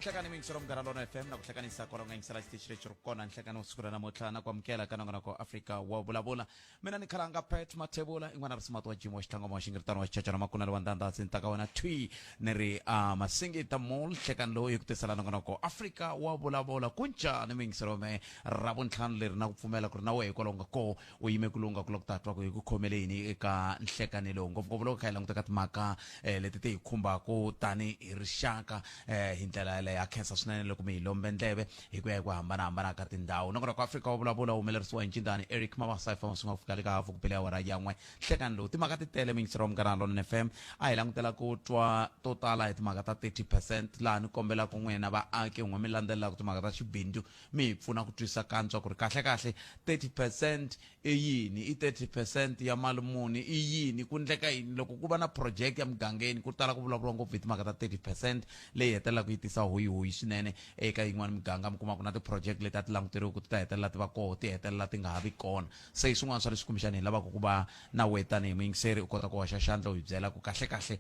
Nhlekani muyingiseri wa Munghana Lona FM na ku hlekanisa kwala u nga yingisela xitichi lexi ri kona nhlekani wa siku ra namuntlha na ku amukela ka nongonoko Afrika wa vulavula. Mina ni khalanga Pat Mathebula i n'wana risimati wa Jim wa xitlangoma wa xingiritano wa xichachana makunelo wa ndandasi ni ta ka wena thwi ni ri a Masingita Mall nhlekani lowu hi ku tisela nongonoko Afrika wa vulavula. Ku njhani muyingiseri wa mehe Ravuntlhanu leri na ku pfumela ku ri na wehe kwalaho nga koho u yime ku lunga ku lava ku ta twa ku hi ku khomele yini eka nhlekani lowu ngopfungopfu loko kha hi languta ka timhaka eh, leti ti hi khumbaka tani hi rixaka eh, hi ndlela yaleyo ha khensa swinene loko mi hi lombe ndleve hi ku ya hi ku hambanahambana ka tindhawu nongonoko wa Afrika wa vulavula wu humelerisiwa hi ncindani Eric Mabasa hi famba swi nga ku fika le ka hafu ku bele awara ya n'we nhlekani lowu timhaka ti tele muyingiseri wa Munghana Lonene FM a hi langutela ku twa to tala hi timhaka ta 30 percent laha ni kombelaka n'wina vaaki n'we mi landzelelaka timhaka ta xibindzu mi hi pfuna ku twisisa kantswa ku ri kahle-kahle 30 percent i yini, i 30 percent ya mali muni, i yini, ku ndleka yini. Loko ku va na project ya mugangeni ku tala ku vulavuriwa ngopfu hi timhaka ta 30 percent leyi hetelelaka yi tisa hoyihoyi swinene eka yin'wana miganga. Mi kuma ku na ti-project leti a ti languteriwe ku ti ta hetelela ti va koho ti hetelela ti nga ha vi kona. Se i swin'wana swa leswi kumbexana hi lavaka ku va na wehe tanihi muyingiseri u kota ku hoxa xandla u hi byela ku kahle-kahle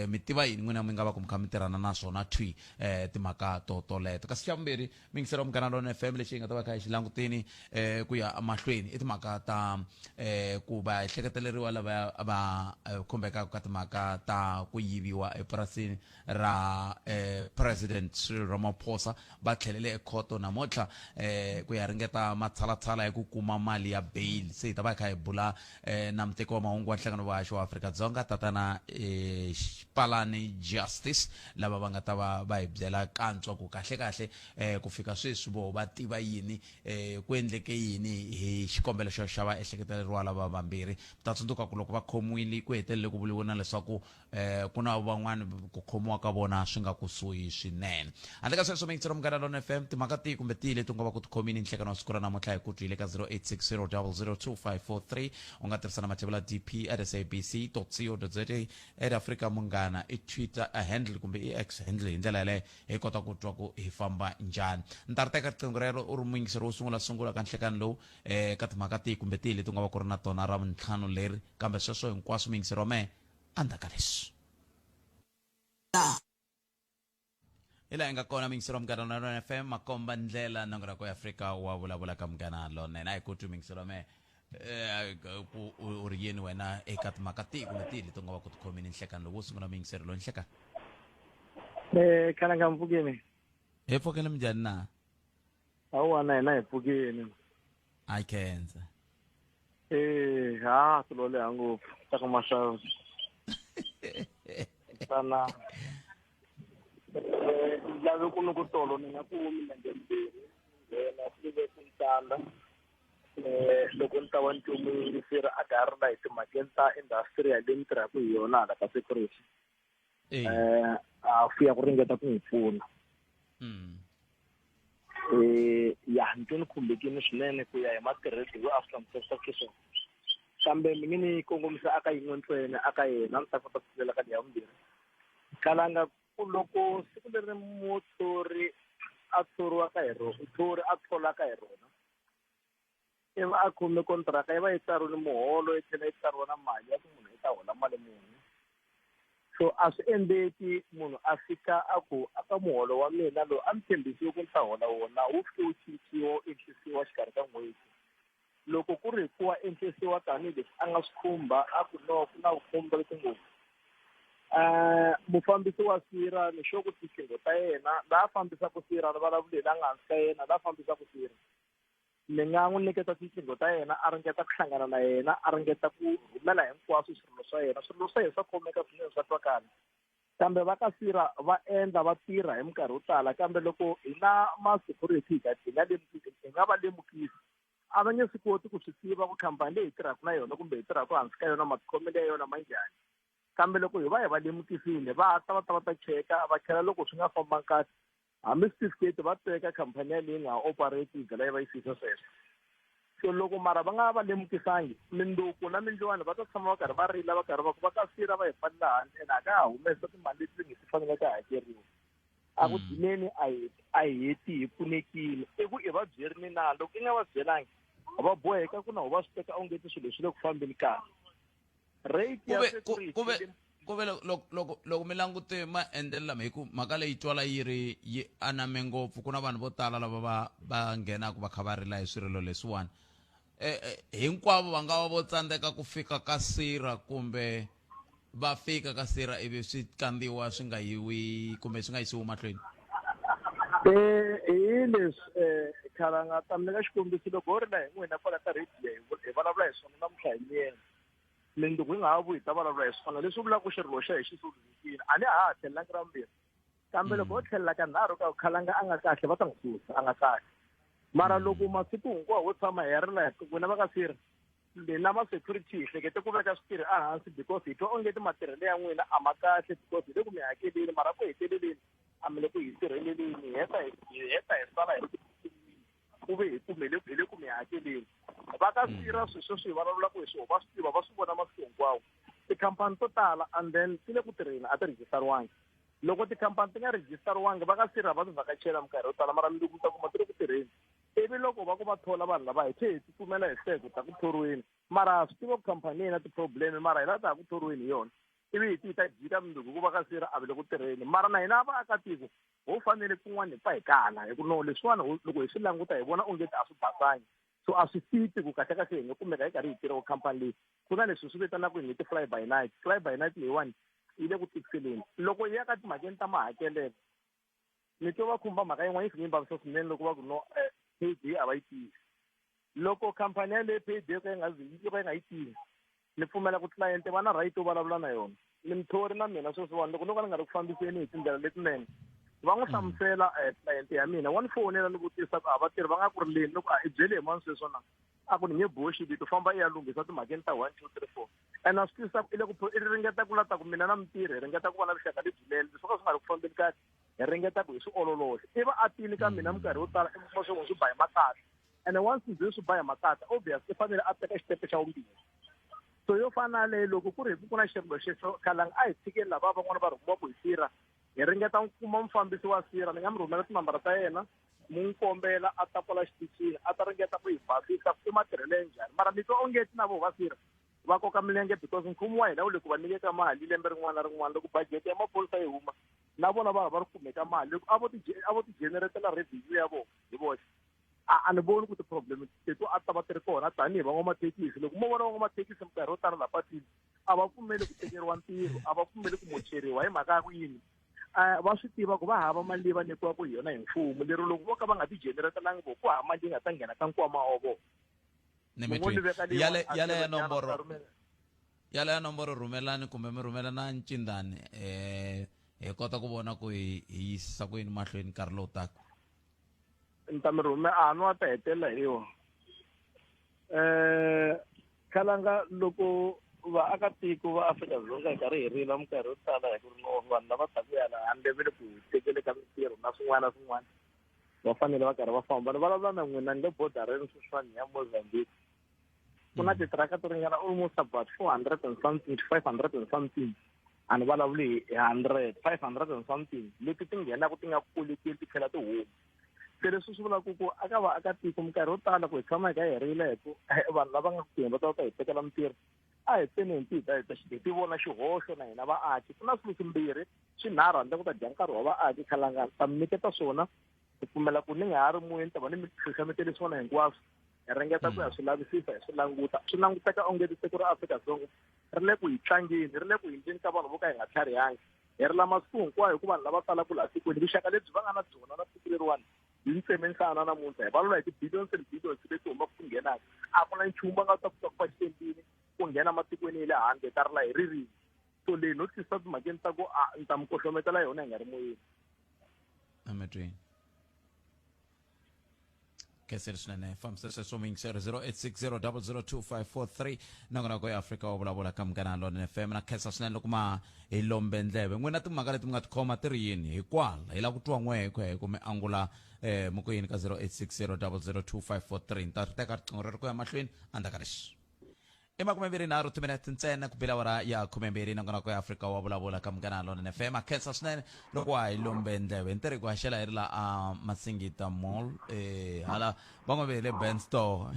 mi tiva yini n'wina mi nga va ku mi kha mi tirhana na swona thwi timhaka to toleto. Kasi xa vumbirhi Muyingiseri wa Munghana Lonene FM lexi hi nga ta va kha hi xi langutini eh, ku ya emahlweni i timhaka ta eh, ku va ehleketeleriwa lava va eh, khumbekaka ka timhaka ta ku yiviwa epurasini ra eh, President Cyril Ramaphosa va tlhelele ekhoto namuntlha eh, ku ya ringeta matshalatshala ya ku kuma mali ya bail. Se hi ta va hi kha hi bula eh, na muteki wa mahungu wa nhlangano wa haxo wa Afrika-Dzonga tatana eh, Xipalani Justice lava va nga ta va va hi byela kantswa ku kahle-kahle eh, ku fika sweswi vo va tiva yini eh, ku endleke yini hi xikombelo xo xa vaehleketeleriwa lava vambirhi. Mi ta tsundzuka ku loko va khomiwile ku hetelele ku vuriwe na leswaku eh, ku na van'wana ku khomiwa ka vona swi nga kusuhi swinene. Handle ka sweswo miyingiseri wa Munghana Lonene FM timhaka tihi kumbe tihi leti u nga va ku tikhomini nhlekani wa siku ra namuntlha hi ku twile ka 0860002543 u nga tirhisa na mathebula dp at sabc co za at Afrika Munghana i Twitter a handle kumbe i X handle hi ndlela yaleyo hi kota ku twa ku hi famba njhani. Ni ta ri teka riqingho rero u ri muyingiseri wo sungula sungula ka nhlekani lowu eh, ka timhaka tihi kumbe tihi leti u nga va ku ri na tona ra vuntlhanu leri kambe sweswo hinkwaswo muyingiseri wa mehe endzhaku ka leswi. Hi laha hi nga kona muyingiseri wa Munghana Lonene FM makomba ndlela nongonoko ya Afrika wa vulavula ka Munghana Lonene a hi ku twi muyingiseri wa mehe eh, ku u ri yini wena eka timhaka tihi kumbe tihi leti u nga va ku tikhomini nhlekani lowu wo sungula muyingiseri loyi nhlekani. Eh, khalanga mpfukeni. Hi pfukile minjhani na? Hawa na hina hi pfukile. A khensa. Eh, ha swilo leha ngopfu ta ka mahlavu. Tana. Eh, lave ku ni ku tolo ni nga ku milenge mbirhi nghena swi ve ku ntanda. Eh, loko ni ta va ni twe muyingiseri a karhi la hi timhakeni ta industry leyi ni tirhaka hi yona hala ka security. Eh, a fuya ku ringeta ku n'wi pfuna. Eh, ya ni twe ni khumbekile swinene ku ya hi matirhelo leyi a swi hlamuserisa xiswona. Kambe mi nge ni kongomisa aka yin'we ntsena aka yena ni ta kota ku tlhelela ka leya vumbirhi. Kalanga ku loko siku leri muthori a thoriwaka hi rona, muthori a tholaka hi rona, ivi a khome kontraka yi va yi tsariwile muholo yi tlhela yi tsariwa na mali ya ku munhu i ta hola mali muni. So a swi endleki munhu a fika a ku aka muholo wa mina lowu a ni tshembisiwe ku ni ta hola wona wu fike wu cinciwa wu ehlisiwa xikarhi ka n'hweti. Loko ku ri hi ku wa ehlisiwa tanihileswi a nga swi khumba a ku no ku na vukhumba leti ngopfu. Mufambisi wa sira ni sure ku tiqingho ta yena laha fambisaka sira ni vulavuli hi la nga hansi ka yena la fambisaka sira. Ni nga n'wi nyiketa tiqingho ta yena a ringeta ku hlangana na yena a ringeta ku rhumela hinkwaswo swirilo swa yena. Swirilo swa yena swa khomeka swinene swa twakala. Kambe va ka sira va endla va tirha hi minkarhi yo tala kambe loko hina ma security hi nga hi nga lemukisi hi nga va lemukisi a va nge swi koti ku swi tiva ku khampani leyi hi tirhaka na yona kumbe hi tirhaka hansi ka yona matikhomelo ya yona ma njhani. Kambe loko hi va hi va lemukisile va ta va ta va ta cheka va tlhela loko swi nga fambangi kahle hambi certificate va teka khampani yaleyi yi nga ha operate yi dlala yi va yi siyisa sweswo. So loko mara va nga va lemukisangi mindzuku na mindlwani va ta tshama va karhi va rila va karhi va ku va ka sira va hi pfalela handle ene a ka ha humesa timali leti nge ti faneleke hakeriwa. A ku dzineni a hi a hi heti hi pfunekile i ku i va byerini na loko i nga va byelangi va boheka ku na va swi teka onge ti swilo swi le ku fambeni kahle. Rate ya Ku ve Ku ve loko loko loko mi langute maendlelo lama hi ku mhaka leyi twala yi ri yi aname ngopfu ku na vanhu vo tala lava va va nghenaka va kha va rila hi swirilo leswiwani eh, eh, hinkwavo va nga va vo tsandzeka ku fika ka sira kumbe va fika ka sira ivi swi kandziwa swi nga yiwi kumbe swi nga yisiwi mahlweni. Eh, hi leswi um khalanga ta mi nyika xikombiso loko ho rila hi n'wina kwala ka rediyo hi vulavula hi swona namuntlha hi miyela mindzuku yi nga ha vuyi hi ta vulavula hi swona leswi vulaka ku xirilo xa hi xi sulekile a ni ha ha tlhelelangi ra vumbirhi kambe loko ho tlhelela ka nharhu ka khalanga a nga kahle va ta n'wi susa a nga kahle mara loko masiku hinkwawo ho tshama hi ya rila hi n'wina va ka sirha na ma security hi hlekete ku veka switirhi ehansi because hi twa onge ti matirhelo ya n'wina a ma kahle because hi le ku mi hakeleni mara ku heteleleni a mi le ku hi sirheleleni hi heta hi heta hi sala hi ri ku ve hi kume hi le ku mi hakeleni va ka sira swilo sweswi hi vulavulaka hi swona va swi tiva va swi vona masiku hinkwawo tikhampani to tala and then ti le ku tirheni a ti rejistariwangi loko tikhampani ti nga rejistariwangi va ka sira va ti vhakachela minkarhi yo tala mara mindzuku mi ta kuma ti ri ku tirheni ivi loko va ku va thola vanhu lava hi tlhe hi tsutsumela hi hleko ta ku thoriweni mara ha swi tiva ku khampani yi na ti-problem mara hi la ta ha ku thoriweni hi yona ivi hi ti hi ta jika mundzuku ku va ka sira a vi le ku tirheni mara na hina vaakatiko ho fanele kun'wana hi pfa hi kala hi ku no leswiwani loko hi swi languta hi vona onge a swi basangi so a swi fiti ku kahle kahle hi nga kumeka hi karhi hi tirha ku khampani leyi ku na leswi swi vitanaka hi nge ti-fly by night fly by night leyiwani yi le ku tikiseleni loko yi ya ka timhakeni ta mahakelelo ni twa va khumba mhaka yin'wana yi fike yi vavisa swinene loko va ku no eh, payday a va yi tivi loko khampani yaleyo payday yo ka yi nga yo ka yi nga yi tivi ni pfumela ku client va na right yo vulavula na yona ni muthori na mina sweswiwani loko no ka ni nga ri ku fambiseni hi tindlela letinene va n'wi hlamusela eh, client ya mina wa ni fonela ni vutisa ku a vatirhi va nga ku rileni ni ku a i byele hi mani sweswo na a ku ni nge boxi vito famba i ya lunghisa timhakeni ta one two three four and a swi twisisa ku i le ku i ringeta ku lata ku mina na mutirhi hi ringeta ku va na vuxaka lebyinene leswi swo ka swi nga ri ku fambeni kahle hi ringeta ku hi swi ololoxa i va a tini ka mina minkarhi yo tala i kuma swo swi ba hi makatla ene once ndzi swi ba hi makatla obvious i fanele a teka xitepe xa vumbirhi so yo fana na leyo loko ku ri hi ku ku na xirilo xexo khalanga a hi tshikeni lava van'wana va rhumiwa ku hi sirha hi ringeta ku kuma mufambisi wa sirha ni nga mi rhumela tinambara ta yena mu n'wi kombela a ta kwala xitichini a ta ringeta ku hi basisa i matirhelo ya njhani mara mi twa onge ti na vo va sirha va koka milenge because mfumo wa hina wu le ku va nyikeka mali lembe rin'wana na rin'wana loko budget ya maphorisa yi huma na vona va va ri kumeka mali loko a vo ti a vo ti generatela revenue ya vona hi voxe a a ni voni ku ti-problem teto a ta va ti ri kona tanihi van'wamathekisi loko mo vona van'wamathekisi minkarhi yo tala laha patwini a va pfumeli ku tekeriwa ntirho a va pfumeli ku mocheriwa hi mhaka ya ku yini um va swi tiva ku va hava mali leyi va nyikiwaka hi yona hi mfumo lero loko vo ka va nga ti generatelangi vo ku hava mali yi nga ta nghena ka nkwama wa vona ni mi twini yale yale ya nomboro yale ya nomboro rhumelani kumbe mi rhumela na ncindani eh hi kota ku vona ku hi hi yisa ku yini mahlweni nkarhi lowu taka ni ta mi rhume a no a ta hetelela hi yona eh khalanga loko vaakatiko va Afrika-Dzonga hi karhi hi rila minkarhi yo tala hi ku ri no vanhu lava taka ya laha handle va le ku tekele ka mintirho na swin'wana na swin'wana va fanele va karhi va famba ni vulavula na n'wina ni le bodareni sweswiwani ya Mozambique ku na titiraka to ringana almost about 400 and something to 500 and something a ni vulavuli hi hundred five hundred and something leti ti nghenaka ti nga kolekeli ti tlhela ti huma se leswi swi vulaka ku aka vaakatiko minkarhi yo tala ku hi tshama hi ka hi rila hi ku vanhu lava nga kuteni va ta va ta hi tekela mintirho a hi teni hi ta hi ti vona xihoxo na hina vaaki ku na swilo swimbirhi swinharhu handle ku ta dya nkarhi wa vaaki khalanga ta mi nyiketa swona ku pfumela ku ni nga ha ri moyeni ni ta va ni mi xaxametele swona hinkwaswo hi ringeta ku ya swi lavisisa hi swi languta swi languteka onge tiko ra Afrika-Dzonga ri le ku hi tlangeni ri le ku hindzeni ka vanhu vo ka hi nga tlharihangi hi rila masiku hinkwayo hikuva vanhu lava talaka laha tikweni vuxaka lebyi va nga na byona na tiko leriwani hi ntseme nhlana namuntlha hi vulavula hi ti-billions and billions leti humaka ku nghenaka a ku na nchumu va nga ta kota ku va xitempini ku nghena matikweni ya le handle ta rila hi ririmi so leyi no twisisa timhakeni ta ku a ni ta mi kohlometela yona hi nga ri moyeni ametweni khensile swinene fambisa sweswo muyingiseri 0860002543 nongonoko ya afrika wa vulavula ka munghana lonene fm na khensa swinene loko ma hi lombe ndleve n'wina timhaka leti mi nga tikhoma ti ri yini hikwala hi lava ku twa n'we hi ku ya hi ku mi angula eh mi ku yini ka 0860002543 ni ta ri teka riqingho rero ku ya mahlweni endzhaku ka leswi I makumembirhi-nharhu timinete ntsena ku bile awara ya khumembirhi nongonoko ya Afrika wa vulavula ka Munghana Lonene FM. A khensa swinene loko wa ha yi lombe ndleve. Ntirho hi ku haxela hi ri la a Masingita Mall eh hala van'wana ve hi le Ben Store.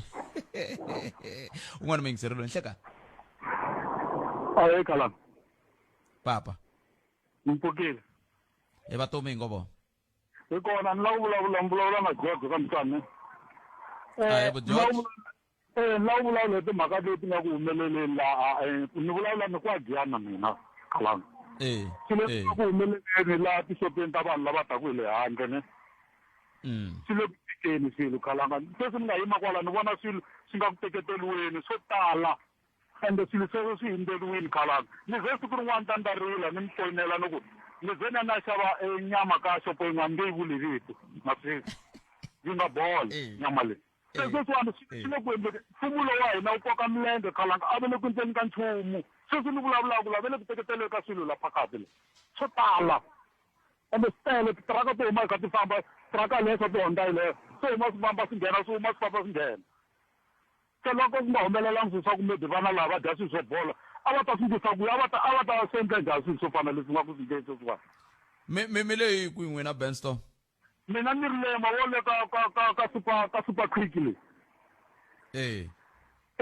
Un'wana muyingiseri loyi nhleka. Ahee Khalanga. Papa. Mpfukile. E vatomi hi ngo vona. Hi kona ni lava ku vulavula ni vulavula na George ka Mtsane. Ah, yebo, George. Eh, ni lava ku vulavula hi timhaka leti nga ku humeleleni laha eh, ni vulavula ni kwa Giyani mina khalanga. Eh. Swilo leswi Eh. nga ku humeleleni laha tixopeni ta vanhu lava taka hi le handle ne. Swi le ku tikeni swilo khalanga. Sweswi ni nga yima kwala ni vona swilo swi nga ku teketeriweni swo tala. Ende swilo sweswo swi hundzeriwile khalanga. Ni ze siku rin'wana ni ta ni ta rila ni mi foyinela ni ku ni ze ni ya ni ya xava e nyama ka xopo yin'wana ni nge yi vuli vito na sweswi yi nga bola nyama leyi. Se sweswiwani swi swi le ku endleni mfumo lowu wa hina wu koka milenge khalanga a va le ku endleni ka nchumu. Sweswi ni vulavulaka la va le ku teketeleni ka swilo la phakathi la swo tala ende swi tele titiraka to huma hi kha ti famba tiraka leyo swa ti-Honda yeleyo swi huma swi famba swi nghena swi huma swi famba swi nghena. Se loko ku nga humelelangi swilo swa ku maybe vana lava va dya swilo swo bola, a va ta swi endlisa ku yini? A va ta a va ta swi endla njhani swilo swo fana na leswi nga ku swi endleni sweswiwani? Mi mi mi le hi kwihi n'wina Benston? Mina ni ri le ma le ka ka ka ka Super ka Super Creek le. Eh.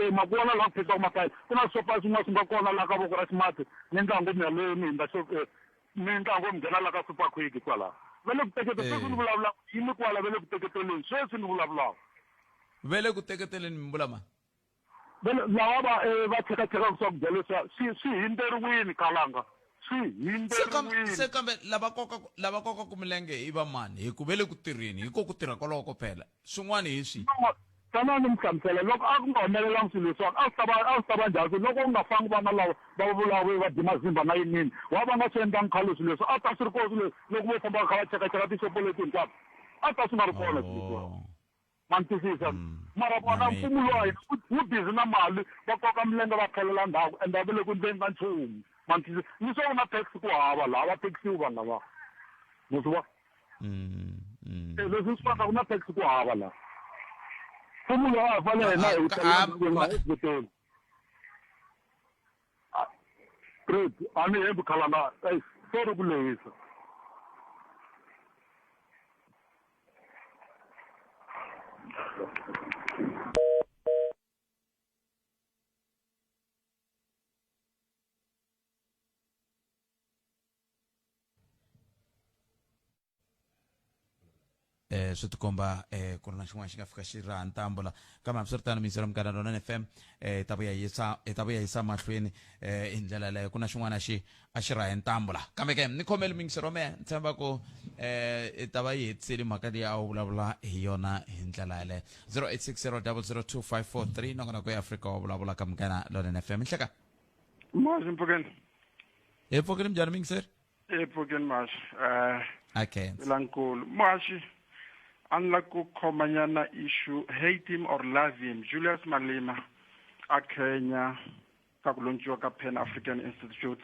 Eh ma ku vona laha ku phetiwaka makaya. Ku na switopana swin'wana swi nga kona laha ka voko ra ximatsi ni ndyangu mi yaleyo mi hundza xo eh, ni ndyangu mi nghena la ka Super Quick kwala. Va le ku tekete sweswi ni vulavulaka yimi kwala va le ku teketeleni sweswi ni vulavulaka. Ve le ku teketeleni mi vula mani? Va le lava va eh, va chekachekaka swakudya leswiya swi swi hindzeriwile khalanga swi Se kambe hindzeriwile. se kambe lava koka lava kokaku milenge i va mani? Hi ku ve le ku tirheni hi ko ku tirha koloko phela. Swin'wana hi swihi? No, tana ni mi hlamusela loko a ku nga humelelangi swilo leswiwani a swi ta va a swi ta va njhani swilo loko ku nga fangi vana lava va vulavula va dye mazimba na yiniyini wa va nga swi endlangi khale swilo leswi a swi ta swi ri kona swilo leswi loko vo famba va kha va chekacheka tixopo leti hinkwato a swi ta swi nga ri kona swilo leswiwani. Oh. Ma ni twisisa? Mara vona mfumo lowa hina wu busy na mali va koka milenge va tlhelela ndzhaku ende a va le ku endleni ka nchumu. Ma ni twisisa? Ni swa ku na tax ku hava laha va taxiwi vanhu lava. Ma swi vona? Eh, leswi swi ku na tax ku hava laha. Mfumo lowa a hi fanele hina hi wu tlhelela ndzhaku hi nga ha ehleketeli. Great, a ni hembi khalanga, sorry ku lehisa. Eh swi tikomba eh ku ri na xin'wana xi nga fika xi raha ntambu la kambe hambiswiritano miyingiselo Munghana Lonene FM eh ta vuya yisa hi ta vuya yisa mahlweni eh hi ndlela yaleyo ku na xin'wana xi a xi rahe ntambu la kambe ke ni khomeli miyingiselo wa mehe ni tshemba ku eh i ta va yi hetisile mhaka leyi a wu vulavula hi yona hi ndlela yaleyo 0860002543 nongonoko ya Afrika wa vulavula ka Munghana Lonene FM nhleka Mazi mpfukeni. Hi pfukile minjhani miyingiseri E pfukeni Mazi. Eh Okay. Lankulu. Mazi a ni la ku khomanyana issue hate him or love him Julius Malema a Kenya ka ku lonciwa ka Pan African Institute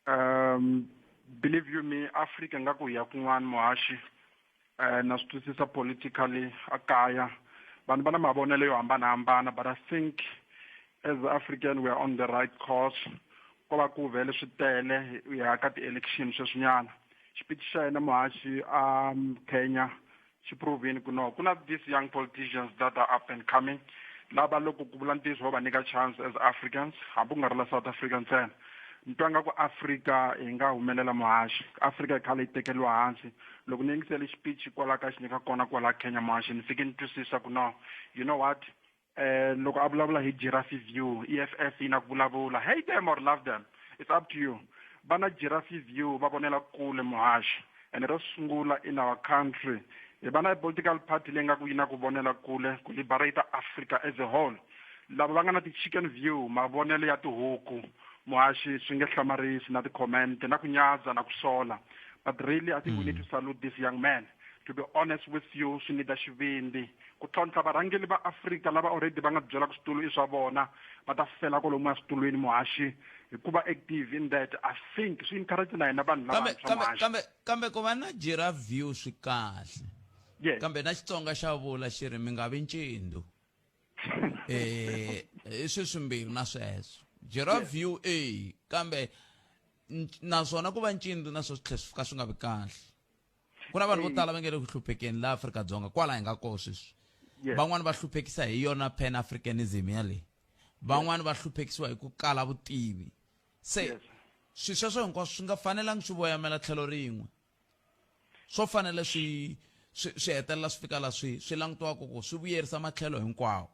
um believe you me Africa nga ku ya kun'wana muhaxi eh na swi twisisa politically a kaya vanhu va na mavonelo yo hambanahambana but I think as African we are on the right course ko va ku vhele swi tele ya ka ti-election sweswinyana xiphiqo xa yena muhaxi a Kenya xi provini ku no ku na these young politicians that are up and coming lava loko ku vula ntiyiso va va nyika chance as Africans hambi ku nga ri la South Africa ntsena ni twa nga ku Africa hi nga humelela muhaxi Africa yi khale yi tekeriwa hansi loko ni yingisele xipichi kwala ka xi nyika kona kwala Kenya muhaxi ni fike ni twisisa ku no you know what eh loko a vulavula hi giraffe view EFF yi na ku vulavula hate them or love them it's up to you va na giraffe view va vonela kule muhaxi and ro sungula in our country hi va na political party leyi nga ku yi na ku vonela kule ku liberate Africa as a whole lava va nga na ti-chicken view mavonelo ya tihuku muhaxi swi nge hlamarisi na ti-comment na ku nyadza na ku sola but really I think we need to salute this young man to be honest with you swi nida xivindzi ku tlhontlha varhangeri va Afrika lava already va nga byela ku switulu i swa vona va ta fela kwalomuya switulwini muhaxi hikuva active in that I think swi encourage na hina vanhu kambe lavantshwa kambe muhaxi kambe kambe ku va na giraffe view swi kahle yes kambe na Xitsonga xa vula xi ri mi nga vi ncindhu eh i swi swimbirhi na sweswo giraffe yes view e kambe naswona ku va ncindhu na swo swi tlhela swi fika swi nga vi kahle ku na vanhu vo tala va nge le ku hluphekeni laha Afrika-Dzonga kwala hi nga koho sweswi yes van'wani va hluphekisa hi yona pan africanism yaleyi van'wani va hluphekisiwa hi ku kala vutivi se yes Swi sweswo hinkwaswo swi nga fanelangi swi voyamela tlhelo rin'we. Swo fanele swi swi swi hetelela swi fika la swi swi langutiwaka ku swi vuyerisa matlhelo hinkwawo.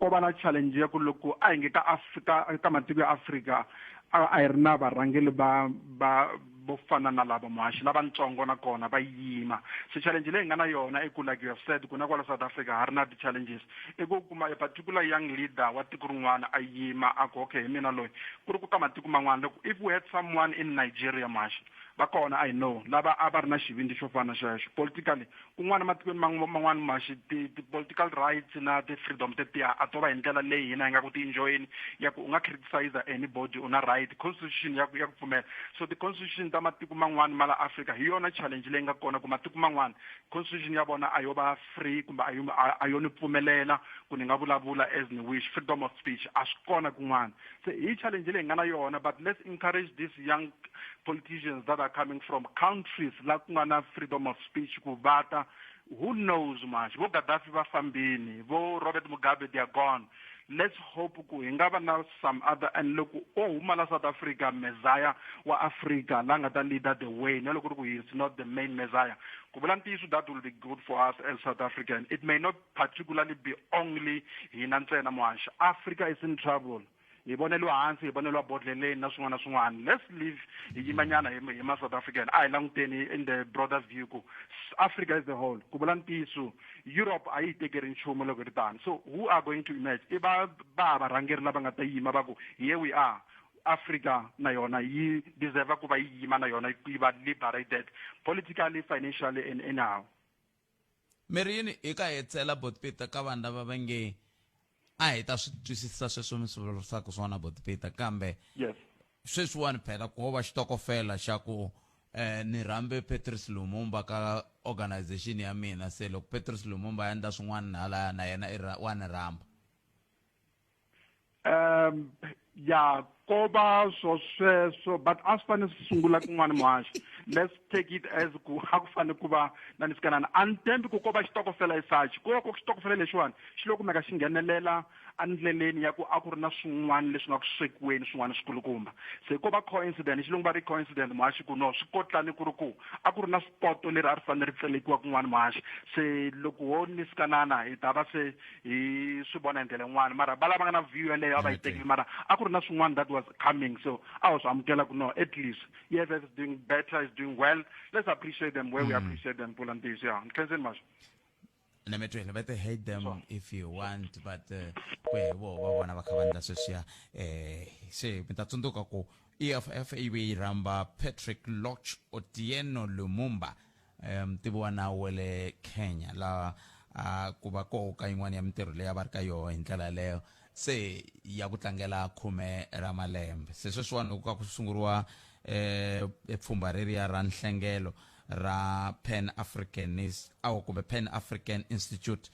Ko va na challenge ya ku loko a hi nge ka Afrika ka matiko ya Afrika a a hi ri na varhangeri va va vo fana na lava muhaxi lavatsongo na kona va yima. Se challenge leyi hi nga na yona i ku like you have said ku na kwala South Africa ha ri na ti-challenges i ku kuma a particular young leader wa tiko rin'wana a yima a ku okay hi mina loyi ku ri ku ka matiko man'wana loko if we had someone in Nigeria muhaxi va kona I know lava a va ri na xivindzi xo fana na xexo politically kun'wana matikweni man'wana maxi ti-political rights na ti-freedom tetiya a to va hi ndlela leyi hina hi nga ku ti-enjoyeni ya ku u nga criticize anybody u na right constitution ya ku ya ku pfumela. So ti-constitution ta matiko man'wana ma la Africa hi yona challenge leyi nga kona ku matiko man'wana constitution ya vona a yo va free kumbe a yo a yo ni pfumelela ku ni nga vulavula as ni wish freedom of speech a swi kona kun'wana. Se hi challenge leyi hi nga na yona, but let's encourage these young politicians that are coming from countries la ku nga na freedom of speech ku vata. Who knows much, vo Gaddafi va fambini, vo Robert Mugabe, they are gone. Let's hope ku hi nga va na some other, and loko o huma la South Africa messiah wa Africa la nga ta leader the way, na loko ri ku he is not the main messiah, ku vula ntiyiso that will be good for us as South African. It may not particularly be only hina ntsena muhaxi. Africa is in trouble, hi voneliwa hansi, hi voneliwa bodleleni na swin'wana na swin'wana. Let's leave hi yimanyana hi hi ma South African, a hi languteni in the broader view ku Africa is the whole. Ku vula ntiyiso Europe a yi tekeri nchumu loko hi ri tano. So who are going to emerge? I va va varhangeri lava nga ta yima va ku here we are, Africa na yona yi deserve ku va yi yima na yona yi va liberated politically, financially and anyhow. Mi ri yini hi ka hetsela Botpita ka vanhu lava va nge a hi ta swi twisisa sweswo mi swi vulavurisaka swona Botpita, kambe yes sweswiwani phela ko va xitokofela xa ku ni rhambe Patrice Lumumba ka organization ya mina, se loko Patrice Lumumba a endla swin'wana halaya na yena i wa ni rhamba. Ya ko va swo sweswo, but a swi fanele swi sungula kun'wana muhaxi. Let's take it as ku a ku fanele ku va na ni swikanana. A ni tshembi ku ko va xitokofela as such, ko va ku xitokofela lexiwani xi lo kumeka xi nghenelela endleleni ya ku a ku ri na swin'wana leswi nga ku swekiweni swin'wana swikulukumba. Se ko va coincident, xilungu va ri coincident muhaxi, ku no swi kotlani ku ri ku a ku ri na swipoto leri a ri fanele ri tselekiwa kun'wana muhaxi. Se loko ho ni swikanana hi ta va se hi swi vona hi ndlela yin'wana, mara va lava nga na view yeleyo a va yi tekeli, mara a ku ri na swin'wana that was coming, so a ho swi amukela ku no, at least EFF is doing better, is doing well. Let's appreciate them where we appreciate them. Pula ntiyiso ya nkhenseni masho. Nemetwele va te hate them if you want, but ku ya hi voho va vona va kha va endla sweswiya. Se mi ta tsundzuka ku EFF ivi yi rhamba Patrick Loch Otieno Lumumba, mutivi wa nawu wa le Kenya, laha a ku va koho ka yin'wana ya mintirho leyi a va ri ka yoho hi ndlela yaleyo se ya ku tlangela khume ra malembe. Se sweswiwani loko ka ku sunguriwa pfhumba reriya ra nhlengelo ra Pan Africanist awu kumbe Pan African Institute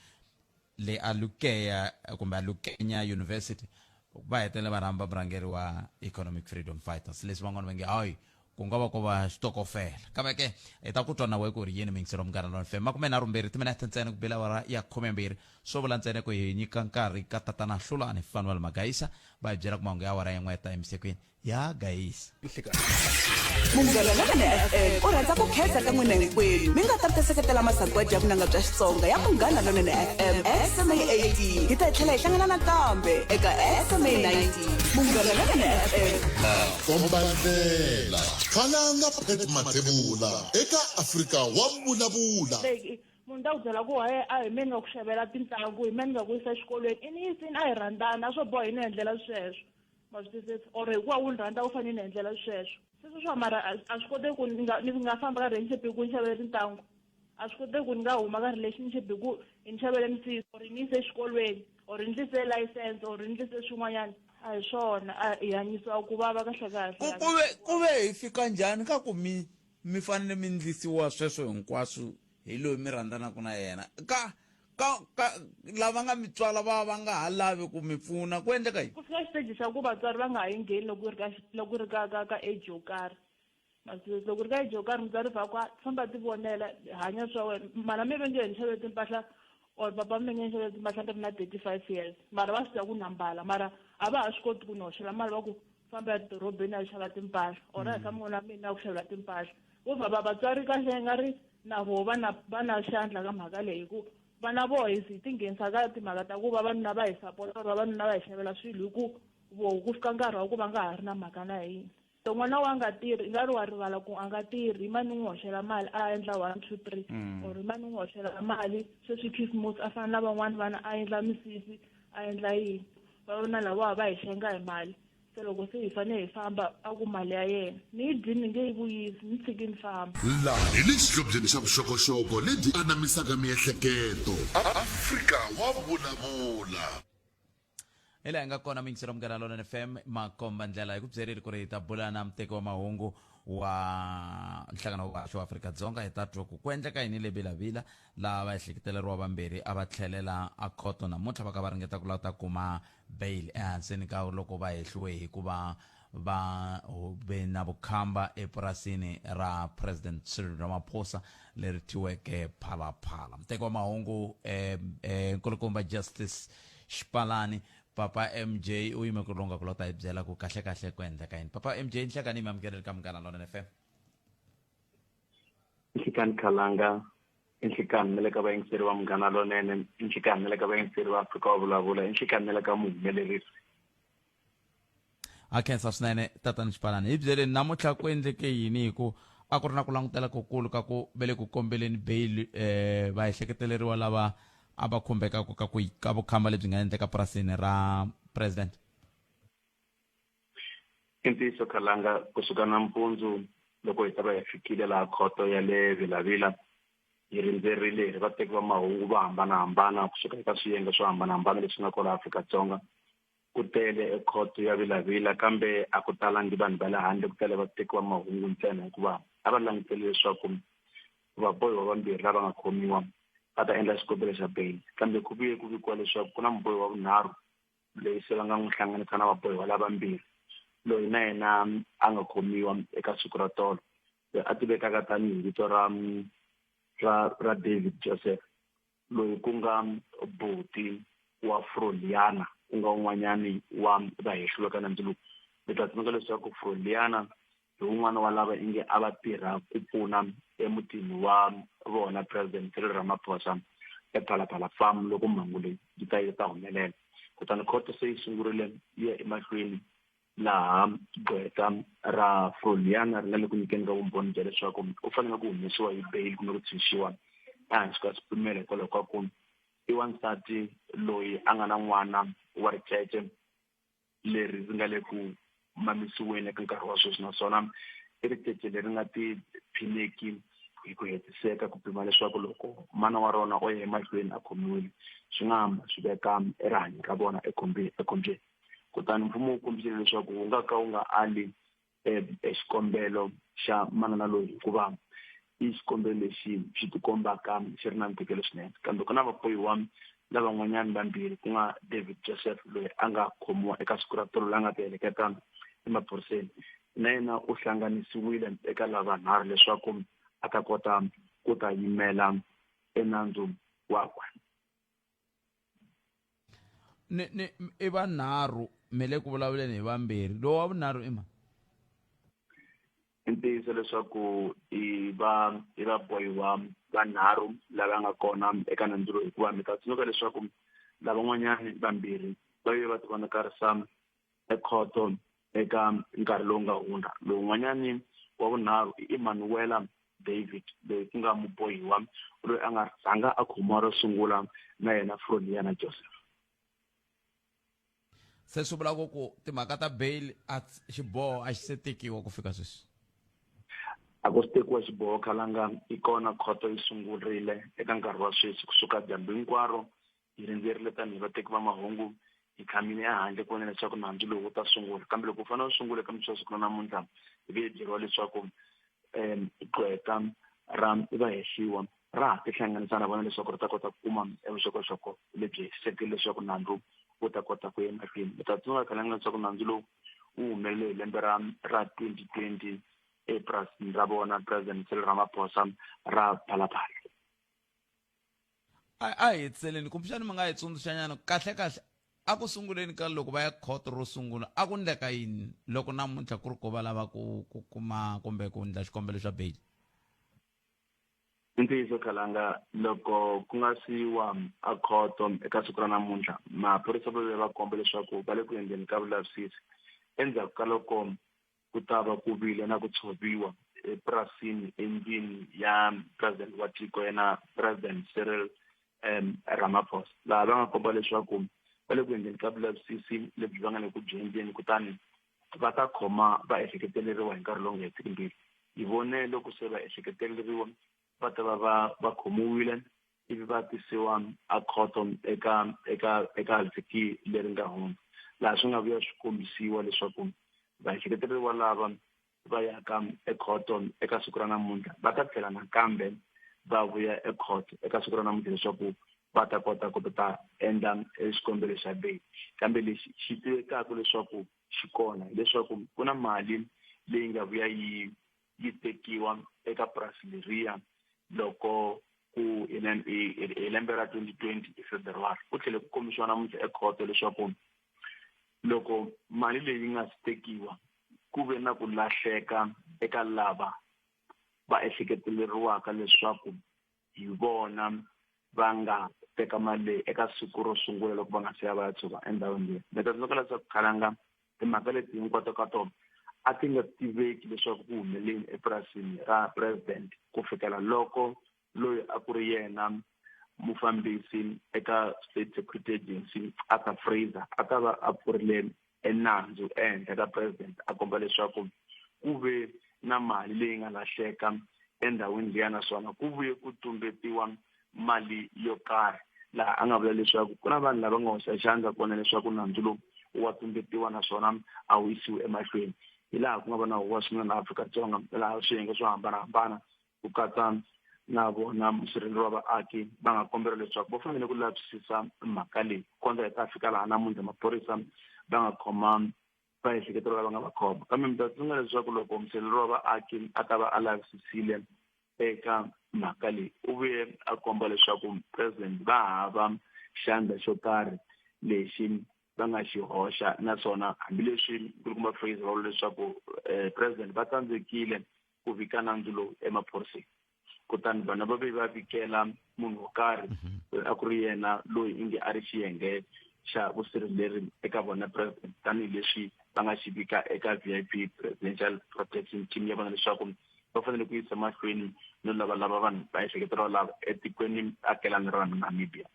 le a Lukeya kumbe a Lukenya University, va hetelela va rhamba murhangeri wa Economic Freedom Fighters. Leswi van'wana va nge hayi ku nga va ko va xitokofela, kambe ke hi ta ku twa na we ku ri yini. Miyingiselo Munghana Lona FM, 32 timinete ntsena ku bela awara ya 12, swo vula ntsena ku hi nyika nkarhi ka tatana Hlulani Fanuel Magayisa va hi byela ku mahungu ya awara yin'we ta emisekweni ya gayisa. Munghana Lonene FM u rhandza ku khensa ka n'wina hinkwenu mi nga ta mi ta seketela masagwadi ya vunanga bya Xitsonga ya Munghana Lonene FM SMA 18. Hi ta tlhela hi hlangana nakambe eka SMA 19. Munghana Lonene FM. Komba ndlela. Khalanga Pat Mathebula eka Afrika wa Vulavula. Like munhu ta ku byela ku hayi a hi me ni nga ku xavela tintlangu, hi me ni nga ku yisa exikolweni, i ni yisini, a hi rhandzana, a swo boha hi ni endlela sweswo, ma swi twisisa? Or hikuva wu ni rhandza u fanele ni endlela sweswo se sweswiwa, mara a swi koteki ku ni nga ni nga famba ka relationship hi ku ni xavele tintangu, a swi koteki ku ni nga huma ka relationship hi ku i ni xavele misisi or ni yise exikolweni or ni ndlise license or ni ndlise swin'wanyana. A hi swona, a hi hanyisiwa ku vava kahle kahle. Ku ku ve ku ve hi fika njhani ka ku mi mi fanele mi ndlisiwa sweswo hinkwaswo hi loyi mi rhandzanaka na yena, ka ka ka lava nga mi tswala va va nga ha lavi ku mi pfuna, ku endleka yini? Ku fika xiteji xa ku vatswari va nga ha yi ngheni loko ri ka loko ri ka ka ka age yo karhi, loko ri ka age yo karhi mutswari va ku famba ti vonela, hanya swa wena. Mana mi ve nge ni xavele timpahla or papa mi nge ni xavele timpahla ni ri na 35 years, mara va swi tiva ku na mbala, mara a va ha swi koti ku ni hoxela mali, va ku Famba ya dorobeni ya xava timpahla or a hi famba na mina ku xavela timpahla. Vo vha va vatswari kahle nga ri na voho va na va na xandla ka mhaka leyi, hi ku vana voho hi hi ti nghenisa ka timhaka ta ku vavanuna va hi sapota or vavanuna va hi xavela swilo, hi ku voho ku fika nkarhi wa ku va nga ha ri na mhaka na hina. So n'wana wa nga tirhi, i nga ri wa rivala ku a nga tirhi, i mani n'wi hoxela mali a endla 1 2 3, or i mani n'wi hoxela mali sweswi Christmas a fana na van'wani vana a endla misisi, a endla yini. Vavanuna lavawa va hi xenga hi mali, se loko se hi fanele hi famba a ku mali ya yena ni yi dyini, ni nge yi vuyisi, ni tshiki ni famba. Laha hi le xihlobyeni xa vuxokoxoko lebyi anamisaka miehleketo. Afrika wa vulavula. Hi laha hi nga kona muyingiseri wa Munghana Lonene FM, makomba ndlela hi ku byerile ku ri hi ta bula na muteki wa mahungu wa nhlangano wa vahaxi wa Afrika-Dzonga, hi ta twa ku ku endleka yini le Vilavila laha va ehleketeleriwa vambirhi a va tlhelela a khoto namuntlha va ka va ringeta ku lava ta kuma bail ehansini ka loko va hehliwe hi ku va va ve na vukhamba epurasini ra President Cyril Ramaphosa leri thyiweke Phalaphala. Muteki wa mahungu nkulukumba Justice Xipalani, Papa MJ, u yime ku longa ku lota hi byela ku kahle kahle ku endleka yini. Papa MJ, nhlekani mi amukeleli ka Munghana Lonene FM. Nhlikani Khalanga, i nhlikani na le ka vayingiseri va Munghana Lonene, i nhlikani na le ka vayingiseri va Afrika wa Vulavula, i nhlikani na le ka muhumelerisi. A khensa swinene tatani Xipalani. Hi byeleni namuntlha ku endleke yini, hi ku a ku ri na ku langutela kukulu ka ku ve le ku kombeleni bail va ehleketeleriwa lava a va khumbekaka ka ku ka vukhamba lebyi nga endleka purasini ra president. I ntiyiso Khalanga, kusuka nampundzu loko hi ta va hi fikile laha khoto ya le Vilavila, hi rindzerile hi ri vateki va mahungu vo hambanahambana kusuka eka swiyenge swo hambanahambana leswi nga kwala Afrika-Dzonga. Ku tele ekhoto ya Vilavila, kambe a ku talangi vanhu va le handle, ku tele vateki va mahungu ntsena, hikuva a va langutele leswaku vabohiwa vambirhi lava nga khomiwa va ta endla xikombelo xa bail. Kambe ku vuye ku vikiwa leswaku ku na mubohiwa wa vunharhu loyi se va nga n'wi hlanganisa na vabohiwa lavambirhi, loyi na yena a nga khomiwa eka siku ra tolo, loyi a tivekaka tanihi vito ra David Joseph, loyi ku nga buti wa Froliana, ku nga un'wanyani wa vahehliwa ka nandzu lowu. Mi ta tsundzuka leswaku Froliana hi wun'wana wa lava inge a va tirha ku pfuna emutini wa vona President Cyril Ramaphosa ePhalaphala Farm loko mhangu leyi yi ta yi ta humelela. Kutani khoto se yi sungurile yi ya emahlweni, laha gqweta ra Froliana ri nga le ku nyikeni ka vumbhoni bya leswaku u fanele ku humesiwa hi bail kumbe ku tshunxiwa ehansi ka swipimelo, hikwalaho ka ku i wansati loyi a nga na n'wana wa ricece leri ri nga le ku mamisiweni eka nkarhi wa sweswi, naswona i ricece leri nga tiphineki hi ku hetiseka ku pima leswaku loko mana wa rona o ya emahlweni a khomiwile swi nga hamba swi veka rihanyo ra vona ekhombyeni. Kutani mfumo wu kombisile leswaku wu nga ka wu nga ali xikombelo xa manana loyi, hikuva i xikombelo lexi xi tikombaka xi ri na ntikelo swinene. Kambe ku na vabohiwa lavan'wanyana vambirhi, ku nga David Joseph loyi a nga khomiwa eka siku ra tolo, la nga ti heleketa emaphoriseni, na yena u hlanganisiwile eka lavanharhu leswaku a ta kota ku ta yimela enandzu wakwe. Ni ni i vanharhu mi le ku vulavuleni hi vambirhi, lowu wa vunharhu i mani? I ntiyiso leswaku i va i vabohiwa vanharhu lava nga kona eka nandzu lowu, hikuva mi ta tsundzuka leswaku lavan'wanyani vambirhi va ve va ti vonakarisa ekhoto eka nkarhi lowu nga hundza. Lowun'wanyani wa vunharhu i Emmanuela David, loyi ku nga mubohiwa loyi a nga rhanga a khomiwa ro sungula na yena Froliana Joseph. Se swi vula ku timhaka ta bail a xiboho a xi se tekiwa ku fika sweswi? A ku si tekiwa xiboho Khalanga, i kona khoto yi sungurile eka nkarhi wa sweswi. Kusuka dyambu hinkwaro hi rindzerile tanihi vateki va mahungu, hi tshamile ehandle ku vona leswaku nandzu lowu wu ta sungula. Kambe loko wu fanele wu sungula eka mixo wa siku ra namuntlha, hi vuye byeriwa leswaku gqweta ra vahehliwa ra ha tihlanganisa na vona leswaku ri ta kota ku kuma vuxokoxoko lebyi hetisekeke leswaku nandzu wu ta kota ku ya emahlweni. Mi ta tsundzuka Khalanga leswaku nandzu lowu wu humelele hi lembe ra 2020 epurasini ra vona President Cyril Ramaphosa ra Phalaphala. A hi hetiseleni, kumbexani mi nga hi tsundzuxanyana kahle kahle. A ku sunguleni ka loko va ya khoto ro sungula a ku ndleka yini loko namuntlha ku ri ko va lava ku ku kuma kumbe ku ndla xikombelo xa bail? I ntiyiso Khalanga, loko ku nga si yiwa a khoto eka siku ra namuntlha, maphorisa va ve va komba leswaku va le ku endleni ka vulavisisi endzhaku ka loko ku ta va ku vile na ku tshoviwa epurasini endlwini ya President wa tiko yena President Cyril um Ramaphosa, laha va nga komba leswaku va le ku endleni ka vulavisisi lebyi va nga le ku byi endleni kutani va ta khoma va ehleketeleriwa hi nkarhi lowu nga hetiki mbilu. Hi vone loko se va ehleketeleriwa va ta va va va khomiwile ivi va tisiwa a khoto eka eka eka vhiki leri nga hundza, laha swi nga vuya swi kombisiwa leswaku vaehleketeleriwa lava va yaka ekhoto eka siku ra namuntlha va ta tlhela nakambe va vuya ekhoto eka siku ra namuntlha leswaku va ta kota ku ta endla xikombelo xa bail. Kambe lexi xi tivekaka leswaku xi kona hileswaku ku na mali leyi nga vuya yi yi tekiwa eka purasi leriya loko ku hi hi lembe ra 2020 hi February. Ku tlhele ku kombisiwa namuntlha ekhoto leswaku loko mali leyi yi nga si tekiwa ku ve na ku lahleka eka lava va ehleketeleriwaka leswaku hi vona va nga teka mali leyi eka siku ro sungula loko va nga se ya va ya tshova endhawini leyi. Ni ta tsundzuka leswaku khalanga timhaka leti hinkwato ka tona a ti nga tiveki leswaku ku humeleni epurasini ra president ku fikela loko loyi a ku ri yena mufambisi eka State Security Agency Arthur Fraser a ta va a pfurile enandzu ehenhla ka president a komba leswaku ku ve na mali leyi nga lahleka endhawini liya naswona ku vuye ku tumbetiwa mali yo karhi, laha a nga vula leswaku ku na vanhu lava nga hoxa xandla ku vona leswaku nandzu lowu wa tumbetiwa naswona a wu yisiwi emahlweni. Hi laha ku nga va na huwa swinene laha Afrika-Dzonga laha swiyenge swo hambanahambana ku katsa na vona musirheleli wa vaaki va nga kombela leswaku va fanele ku lavisisa mhaka leyi ku kondza hi ta fika laha namuntlha maphorisa va nga khoma vaehleketeleriwa lava nga va khoma. Kambe mi ta tsundzuka leswaku loko musirheleli wa vaaki a ta va a lavisisile eka mhaka leyi u vuye a komba leswaku president va hava xandla xo karhi lexi va nga xi hoxa naswona hambileswi nkulukumba Fraser va vula leswaku president va tsandzekile ku vika nandzu lowu emaphoriseni kutani vanhu va ve va vikela munhu wo karhi loyi a ku ri yena loyi inge a ri xiyenge xa vusirheleri eka vona president tanihileswi va nga xi vika eka V_I_P Presidential Protection Team ya vona leswaku va fanele ku yisa mahlweni no lavalava vanhu va ehleketeriwa lava etikweni akelani ra Namibia.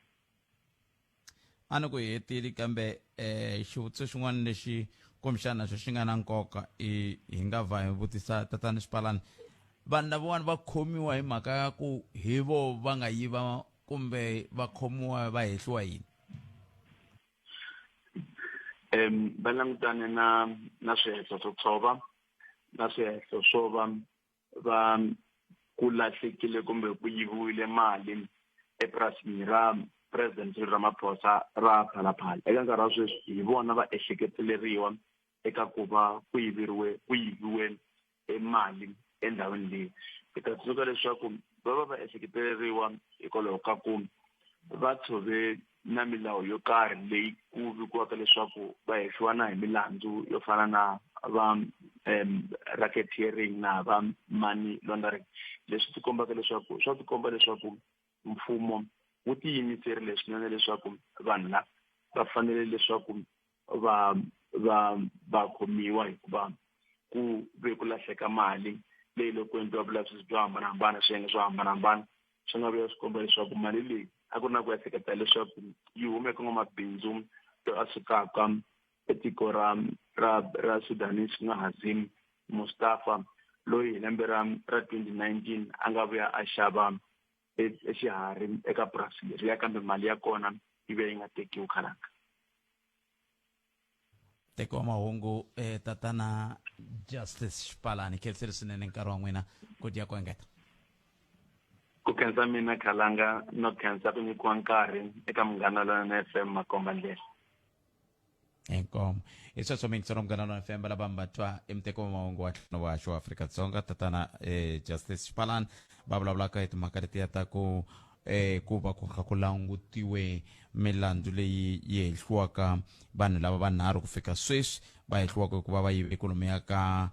A ni ku hetile kambe eh xivutiso xin'wana lexi kumbexana xo xi nga na nkoka i hi nga va hi vutisa tatana Xipalani vanhu lavawani va khomiwa hi mhaka ya ku hi vo va nga yiva kumbe va khomiwa va hehliwa yini? Va langutane na na swihehlo swo tshova na swihehlo swo va va ku lahlekile kumbe ku yiviwile mali epurasini ra President Cyril Ramaphosa ra Phalaphala. Eka nkarhi wa sweswi hi vona va ehleketeleriwa eka ku va ku yiveriwe ku yiviwe e mali endhawini leyi. Hi ta tsundzuka leswaku va va va ehleketeleriwa hikwalaho ka ku va tshove na milawu yo karhi leyi ku vikiwaka leswaku va hehliwa na hi milandzu yo fana na va racketeering na va money laundering leswi tikombaka leswaku swa tikomba leswaku mfumo wu tiyimiserile swinene leswaku vanhu lava va fanele leswaku va va va khomiwa hikuva ku ve ku lahleka mali leyi loko ku endliwa vulavisisi byo hambanahambana swiyenge swo hambanahambana swi nga vuya swi komba leswaku mali leyi a ku ri na ku ehleketa leswaku yi hume eka n'wamabindzu loyi a sukaka etiko ra ra ra Sudanese ku nga Hazim Mustafa loyi hi lembe ra ra 2019 a nga vuya a xava exiharhi eka purasi leriya kambe mali ya kona yi vuya yi nga tekiwi khalanga. Teki wa mahungu eh, tatana Justice Xipalani khensile swinene nkarhi wa n'wina ku dya ku engeta. Ku khensa mina Khalanga no khensa ku nyikiwa nkarhi eka Munghana Lonene FM makomba ndlela. Inkomo. Hi sweswo miyingiselo Munghana Lonene FM lava mi va twa i muteki wa mahungu wa nhlangano wa xo Afrika-Dzonga tatana eh, Justice Xipalani va vulavulaka hi timhaka letiya ta ku eh ku va ku kha ku langutiwe milandzu leyi yi hehliwaka vanhu lava vanharhu ku fika sweswi va hehliwaka ku va va yive ikhonomi ya ka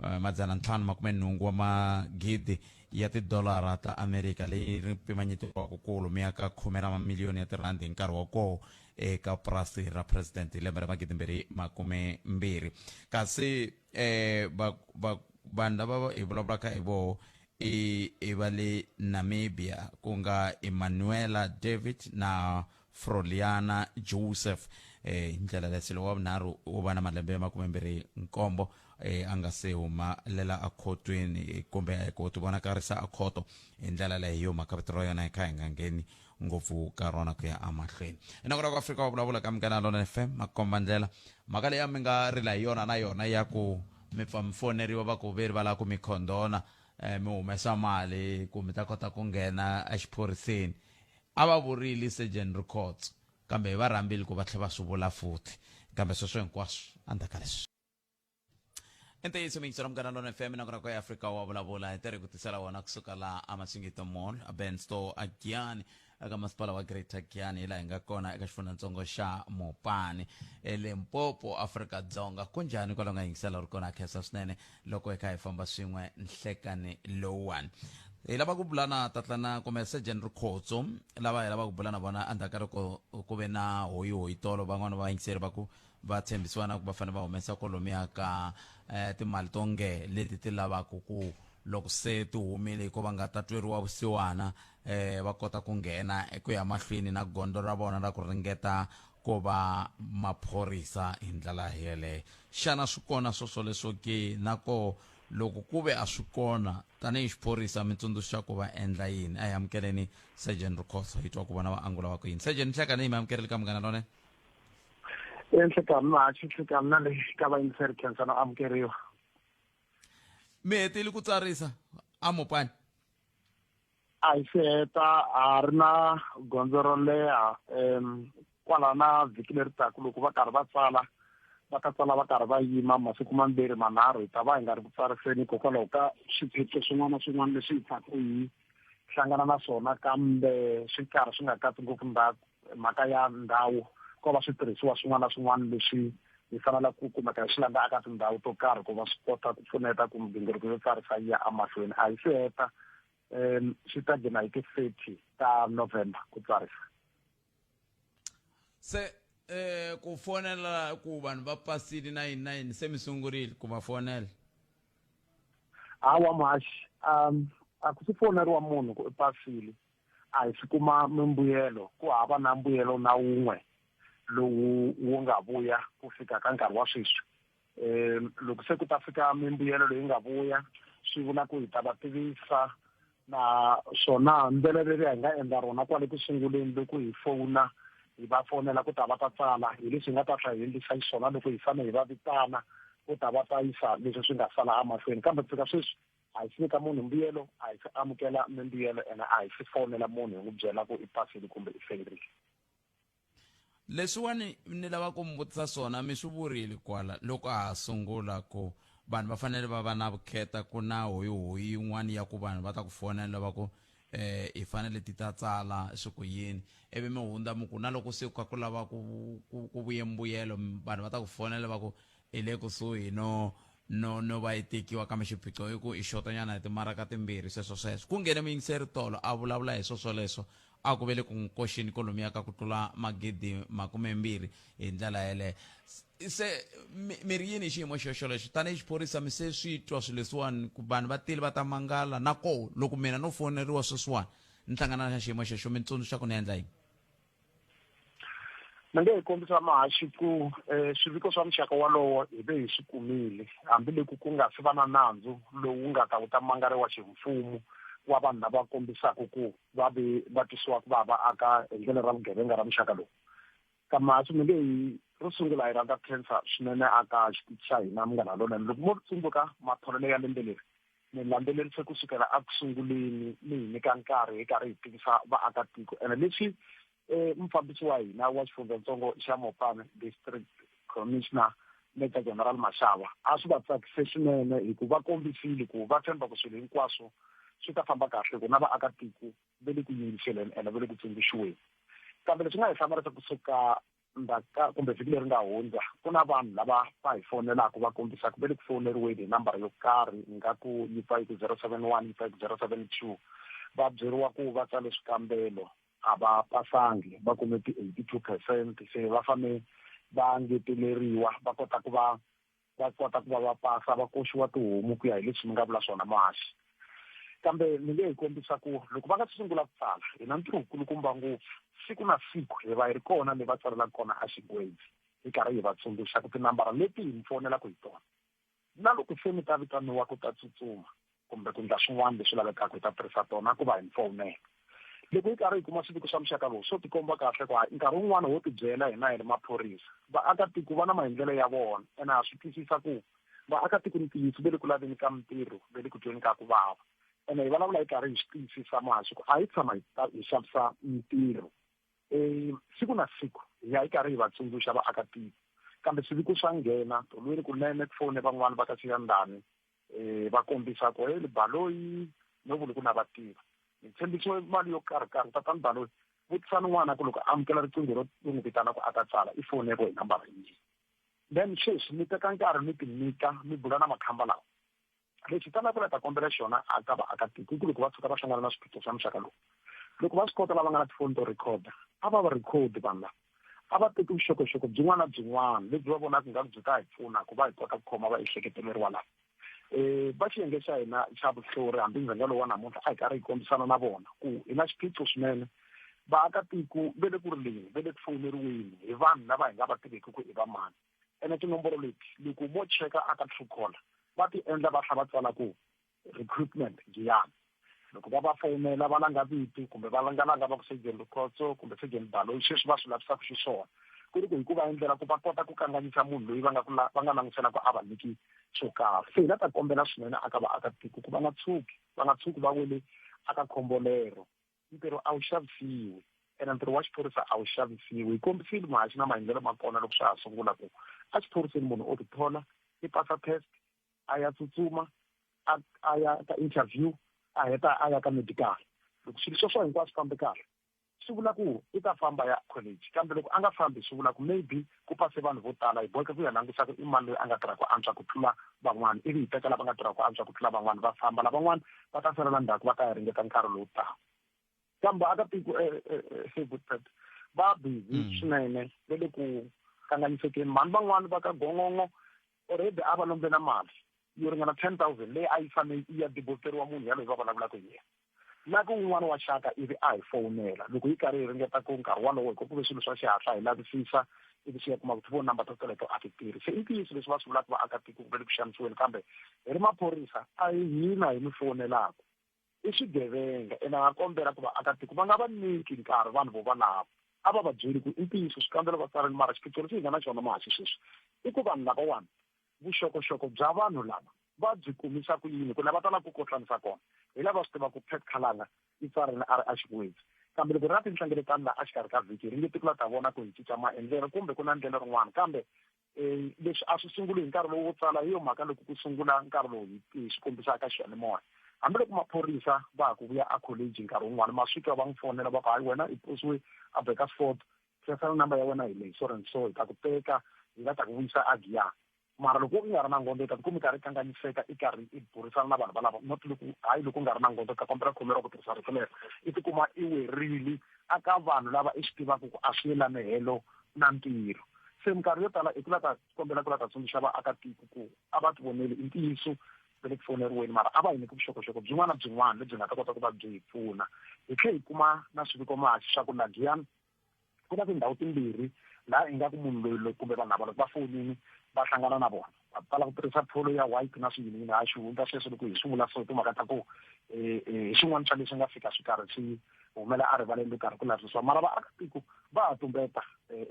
eh, 580 wa magidi ya tidolara ta Amerika leyi ri pimanyetiwaka ku lomuya ka khume ra mamiliyoni ya tirhandi hi nkarhi wa koho eka purasi ra president hi lembe ra 2020 kasi eh va va vanhu lava hi vulavulaka hi voho i i va le Namibia ku nga Emanuela David na Froliana Joseph eh hi ndlela leyi silo wa vunharhu wo va na malembe ya 27 eh a nga se humalela ekhotweni eh, kumbe ku tivonakarisa ekhoto hi ndlela leyi hi yo mhaka vito ra yona hi kha hi nga ngheni ngopfu ka rona ku ya emahlweni enakona ku Afrika wa vulavula ka Munghana Lonene FM makomba ndlela mhaka leyi a mi nga rila hi yona na yona ya ku mi pfa mi foneriwa va ku veri va lava ku mi khondona eh, mi humesa mali ku mi ta kota ku nghena exiphoriseni a va vurile Sergeant Rikhotso kambe hi va rhambile ku va tlhela va swi vula futhi kambe sweswo hinkwaswo endzhaku ka leswi i ntiyiso miyingiselo munghana lona fm na kona ya afrika wa vulavula hi tirhi ku tisela wona kusuka laha amasingito mall a ben store a giyani eka masipala wa greater giyani hi laha hi nga kona eka xifundzantsongo xa mopani elimpopo afrika dzonga kunjhani kwalaho nga yingisela ri kona khensa swinene loko hi kha hi famba swin'we nhlekani lowuwani hi lava ku bula na tatlana kumbe surgeon rikhotso lava hi lava ku bula na vona endzhaku ka loko ku ve na hoyihoyi tolo van'wana va yingiseri va ku va tshembisiwa na ku va fanele va humesa kwalomuya ka eh, timali to nge leti ti lavaka ku loko se ti humile hi ko va nga ta tweriwa vusiwana eh, va kota ku nghena ku ya mahlweni na gondzo ra vona ra ku ringeta ku va maphorisa hi ndlela yeleyo xana swi kona swoswoleswo ke na ko loko ku ve a swi kona tanihi xiphorisa mi tsundzuxa ku va endla yini a hi amukeleni surgeon rikhoso hi twa ku vona va angula va ku yini surgeon nhlekani hi mi amukerile ka munghana lonene enhlekani mahaxi nhlekani na le ka vayingiseri khensa no amukeriwa mi hetile ku tsarisa a mopani a hi se heta ha ri na gondzo ro leha um kwala na vhiki leri taka loko va karhi va tsala va ta tsala va karhi va yima masiku mambirhi manharhu hi ta va hi nga ri ku tsariseni hikokwalaho ka swiphiqo swin'wana na swin'wana leswi hi pfaka hi hlangana na swona kambe swi karhi swi nga katsi ngopfu ndhaku mhaka ya ndhawu ko va switirhisiwa swin'wana na swin'wana leswi hi fanelaka ku kumeka hi swi landza eka tindhawu to karhi ku va swi kota ku pfuneta ku migingiriko yo tsarisa yi ya emahlweni a hi swi heta um swi ta gina hi ti-30 ta November ku tsarisa se eh ku fonela ku vanhu va pasile na yini na yini se mi sungurile ku va fonela hawa muhaxi um a ku si foneriwa munhu ku i pasile a hi si kuma mimbuyelo ku hava na mbuyelo na wun'we lowu wu nga vuya ku fika ka nkarhi wa sweswi um loko se ku ta fika mimbuyelo leyi nga vuya swi vula ku hi ta va tivisa na swona ndlela leri hi nga endla rona kwale ku sunguleni loko hi fowuna hi va fonela ku ta va ta tsala hi leswi hi nga ta tlha hi endlisa xiswona loko hi fanele hi va vitana ku ta va ta yisa leswi swi nga sala emahlweni kambe ku fika sweswi a hi si nyika munhu mbuyelo a hi si amukela mimbuyelo ene a hi si fonela munhu hi n'wi byela ku i pasile kumbe i fayirile Leswiwani ni lava ku mi vutisa swona mi swi vurile kwala loko a ha sungula ku vanhu va fanele va va na vukheta ku na hoyihoyi yin'wana ya ku vanhu va ta ku fonela va ku eh hi fanele ti ta tsala swi ku yini ivi mi hundza mi ku na loko se ku kha ku lava ku ku ku vuye mbuyelo vanhu va ta ku fonela va ku i le kusuhi no no no va yi tekiwa kambe xiphiqo i ku i xotanyana hi timaraka timbirhi sweswo sweswo ku nghene muyingiseri tolo a vulavula hi swo swoleswo a ku ve le ku n'wi koxeni kolomiya ka ku tlula magidi makumembirhi hi ndlela yeleyo se mi ri yini hi xiyimo xo xolexo tanihi xiphorisa mi se swi twa swilo leswiwani ku vanhu va tile va ta mangala na koho loko mina no foneriwa sweswiwani ni hlangana na xiyimo xexo mi tsundzuxa ku ni endla yini Ni nge hi kombisa mahaxi ku um swiviko swa muxaka wolowo hi ve hi swi kumile hambiloko ku nga si va na nandzu lowu nga ta wu ta mangariwa ximfumo wa vanhu lava kombisaka ku va ve va twisiwa ku vava aka hi ndlela ra vugevenga ra muxaka lowu. Kambe mahaxi mi nge hi ro sungula hi rhandza ku khensa swinene aka xitichi xa hina Munghana Lonene loko mo tsundzuka matholelo ya lembe leri mi landzelerise ku sukela eku sunguleni mi hi nyika nkarhi hi karhi hi tivisa vaakatiko ene leswi um mufambisi wa hina wa xifundzatsongo xa Mopani District Commissioner Major General Mashava a swi va tsakise swinene hi ku va kombisile ku va tshemba ku swilo hinkwaswo Swi ta famba kahle ku na vaakatiko ve le ku yingiseleni ene ve le ku tsundzuxiweni. Kambe leswi nga hi hlamarisa kusuka ndzhaka kumbe vhiki leri nga hundza, ku na vanhu lava va hi fonelaka va kombisaka ve le ku foneriweni hi nambara yo karhi, ingaku yi pfa yi ku 071, yi pfa yi ku 072, va byeriwa ku va tsale swikambelo a va pasangi, va kume ti-82 percent, se va fane va ngeteleriwa va kota ku va va kota ku va va pasa, va koxiwa tihomu ku ya hi leswi mi nga vula swona muhaxi. Kambe ni nge hi kombisa ku loko va nga si sungula ku tsala, hi na ntirho wukulukumba ngopfu. Siku na siku hi va hi ri kona le va tsalelaka kona eXigwedzi, hi karhi hi va tsundzuxa ku tinambara leti hi mi fonelaka hi tona, na loko se mi ta vitaniwa ku ta tsutsuma kumbe ku ndla swin'wana leswi lavekaka, hi ta tirhisa tona ku va hi mi fowunela. Loko hi karhi hi kuma swiviko swa muxaka lowu, swo tikomba kahle ku hayi nkarhi wun'wana ho tibyela hina hi ri maphorisa. Vaakatiko va na maendlelo ya vona ene ha swi twisisa ku vaakatiko ntiyiso ve le ku laveni ka mintirho, ve le ku tweni ka ku vava. Ene hi vulavula hi karhi hi swi tiyisisa muhaxi ku a hi tshama hi ta hi xavisa mintirho. Siku na siku hi ya hi karhi hi va tsundzuxa vaakatiko. Kambe swiviko swa nghena, tolweni kunene ku fone van'wana va ka Xiyandani va kombisa ku hey Baloyi no vuli ku na va tiva. Ni tshembisiwe mali yo karhi karhi, tatani Baloyi vutisani n'wana ku loko a amukela riqingho ro n'wi vitana ku a ta tsala i foneriwe hi nambara yihi. Then sweswi mi teka nkarhi mi ti nyika mi bula na makhamba lawa. Lexi hi talaka ku la ta kombela xona a ka vaakatiko i ku loko va tshuka va hlangana na swiphiqo swa muxaka lowu, loko va swi kota lava nga na tifoni to rhekhoda, a va va rhekhodi vanhu lava. A va teki vuxokoxoko byin'wana na byin'wana lebyi va vonaka ingaku byi ta hi pfuna ku va hi kota ku khoma vaehleketeleriwa lava. Va xiyenge xa hina xa vuhlori hambi ndzhenga lowu wa namuntlha a hi karhi hi kombisana na vona ku hi na xiphiqo swinene. Vaakatiko ve le ku rileni, ve le ku fowuneriweni hi vanhu lava hi nga va tiveki ku i va mani. Ene tinomboro leti loko mo cheka aka Truecaller va ti endla va tlhela va tsala ku recruitment Giyani. Loko va va fowunela va langa vito kumbe va langa langa va ku Sergeant Rikhotso kumbe Sergeant Baloyi, sweswi va swi lavisaka xiswona ku ri ku hi ku va endlela ku va kota ku kanganyisa munhu loyi va nga ku va nga langutisela ku a va nyiki swo karhi. Se hi la ta kombela swinene aka vaakatiko ku va nga tshuki, va nga tshuki va wele aka khombo lero. Ntirho a wu xavisiwi, ene ntirho wa xiphorisa a wu xavisiwi. Hi kombisile muhaxi na maendlelo ma kona loko swa ha sungula ku a xiphoriseni munhu o tithola, i pasa test, a ya tsutsuma, a a ya ka interview, a heta a ya ka medical. Loko swilo sweswo hinkwaswo fambe kahle, swi vula ku i ta famba ya college. Kambe loko a nga fambi swi vula ku maybe ku pase vanhu vo tala, hi boheka ku ya langusa ku i mani loyi a nga tirha ku antswa ku tlula van'wana, ivi hi teka lava nga tirha ku antswa ku tlula van'wana va famba, lavan'wana va ta salela ndzhaku va ta ya ringeta nkarhi lowu taka. Kambe vaakatiko Goodpet va busy swinene, va le ku kanganyisekeni. Mhani van'wani va ka Gongongo already a va lombe na mali yo ringana 10,000 leyi a yi fanele yi ya depositeriwa munhu yaloyi va vulavulaka hi yena. Na ku un'wana wa xaka ivi a hi fowunela loko hi karhi hi ringeta ku nkarhi wolowo hi ku ve swilo swa xihatla hi lavisisa, ivi swi ya kuma ku tifoni number to teleto a ti tirhi. Se i ntiyiso leswi va swi vulaka vaakatiko ku ve le ku xanisiweni, kambe hi ri maphorisa a hi hina hi mi fowunelaka, i swigevenga. Ene ha kombela ku vaakatiko va nga va nyiki nkarhi vanhu vo valava, a va va byeli ku i ntiyiso swikambelo va tsarini, mara xiphiqo lexi hi nga na xona muhaxi sweswi i ku vanhu lavawani vuxokoxoko bya vanhu lava va byi kumisa ku yini, ku lava talaka ku kotlanisa kona hi lava swi tivaka ku Pat Khalanga i tsarini a ri a Xigwedzi. Kambe loko ri na tinhlengeletano laha exikarhi ka vhiki, hi ringete ku la ta vona ku hi cinca maendlelo kumbe ku na ndlela rin'wana, kambe leswi a swi sunguli hi nkarhi lowu wo tsala. Hi yo mhaka loko ku sungula nkarhi lowu hi swi kombisaka xiyanimoya, hambiloko maphorisa va ha ku vuya a college nkarhi wun'wana ma swi twa va n'wi fonela va ku hayi wena i posiwe a Burgersfort, tirhisana number ya wena hi leyi so and so, hi ta ku teka hi nga ta ku vuyisa a Giyani. Mara loko u nga ri na nghondo u ta tikuma i karhi i kanganyiseka, i karhi i burisana na vanhu valava not loko hayi loko u nga ri na nghondo, ta kombela khomeriwa ku tirhisa rito lero, i tikuma i werile aka vanhu lava i swi tivaka ku a swi yelani helo na ntirho. Se minkarhi yo tala i ku la ta kombela ku la ta tsundzuxa vaakatiko ku a va tivoneli, i ntiyiso va le ku foneriweni, mara a va hi nyiki vuxokoxoko byin'wana na byin'wana lebyi nga ta kota ku va byi hi pfuna. Hi tlhe hi kuma na swiviko muhaxi swa ku la Giyani ku na tindhawu timbirhi laha ingaku munhu loyi loyi kumbe vanhu lava loko va fonini va hlangana na vona va tala ku tirhisa pholo ya white na swiyiniyini. Ha xihundla sweswo loko hi swi vula so timhaka ta ku hi swin'wana swa leswi nga fika swi karhi swi humela a rivaleni loko karhi ku lavisisiwa, mara vaakatiko va ha tumbeta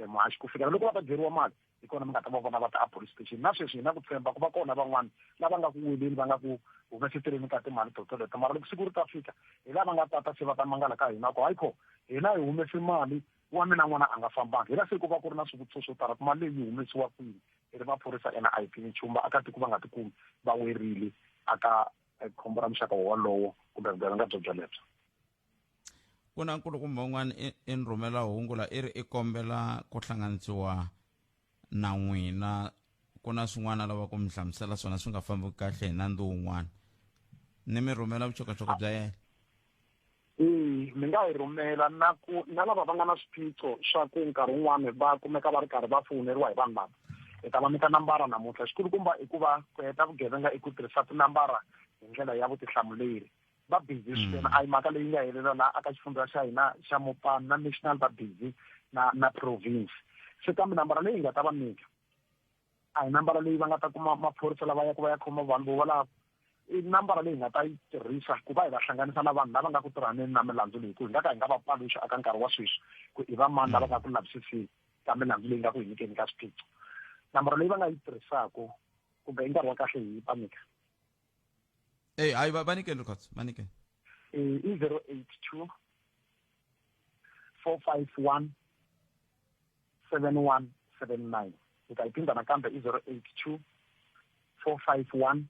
muhaxi ku fikela loko va ta dyeriwa mali, hi kona mi nga ta va vona va ta a police station. Na sweswi hi na ku tshemba ku va kona van'wana lava nga ku weleni, va nga ku humeseteleni ka timali to toleto, mara loko siku ri ta fika hi lava nga tata se va ta mangala ka hina ku hayi kho hina hi humese mali wa mina n'wana a nga fambangi. Hi la se ku va ku ri na swivutiso swo tala ku mali leyi yi humesiwa kwini, hi ri maphorisa ene a hi tivi nchumu. Vaakatiko va nga tikumi va werile aka khombo ra muxaka wolowo kumbe vugevenga byo byolebyo. Ku na nkulukumba un'wana i ni rhumela hungu la i ri i kombela ku hlanganisiwa na n'wina ku na swin'wana lava ku mi hlamusela swona swi nga fambi kahle hi nandzu wun'wana ni mi rhumela vuxokoxoko bya yena. Eya mi nga hi rhumela na ku na lava va nga na swiphiqo swa ku nkarhi wun'wani va kumeka va ri karhi va fowuneriwa hi vanhu lava hi ta va nyika nambara namuntlha. Xikulukumba i ku va ku heta vugevenga i ku tirhisa tinambara hi ndlela ya vutihlamuleri. Va busy swinene a hi mhaka leyi nga helela laha aka xifundza xa hina xa Mopani na national va busy na na province. Se kambe nambara leyi hi nga ta va nyika a hi nambara leyi va nga ta kuma maphorisa lava yaka va ya khoma vanhu vo valavo i nambara leyi hi nga ta yi tirhisa ku va hi va hlanganisa na vanhu lava nga ku tirhaneni na milandzu leyi ku hi nga ka hi nga va paluxa eka nkarhi wa sweswi ku i va mani lava nga ku lavisiseni ka milandzu leyi nga ku hi nyikeni ka swiphiqo. Nambara leyi va nga yi tirhisaka kumbe i nkarhi wa kahle hi va nyika. Eyi hayi va nyikeni Rikhotso va nyikeni. I 082 451 7179. Hi ta yi phindha nakambe i 082 451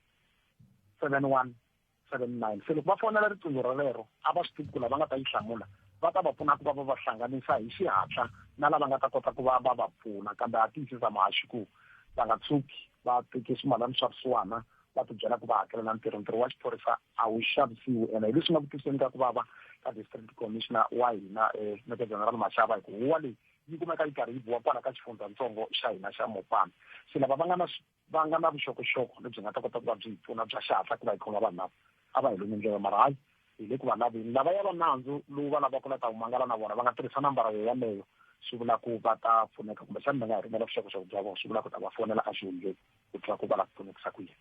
7179. Se loko va fonela riqingho rolero a va swi tivi ku lava nga ta yi hlamula va ta va pfuna ku va va va hlanganisa hi xihatla na lava nga ta kota ku va va va pfuna. Kambe ha tiyisisa muhaxi ku va nga tshuki va teke swimalana swa vusiwana va tibyela ku va hakelela ntirho. Ntirho wa xiphorisa a wu xavisiwi ene hi leswi nga ku twiseni ka ku vava ka District Commissioner wa hina Major General Mashaba hi ku huwa leyi yi kumeka yi karhi yi biwa kwala ka xifundzatsongo xa hina xa Mopani. Se lava va nga na va nga na vuxokoxoko lebyi nga ta kota ku va byi hi pfuna bya xihatla ku va hi khoma vanhu lava a va hi lomi ndleve mara hayi hi le ku va laveni. Lava ya va nandzu lowu va lavaka ku la ta wu mangala na vona va nga tirhisa nambara yo yaleyo swi vula ku va ta pfuneka kumbexana va nga hi rhumela vuxokoxoko bya vona swi vula ku ta va fonela exihundleni ku twa ku va lava ku pfunekisa ku yini.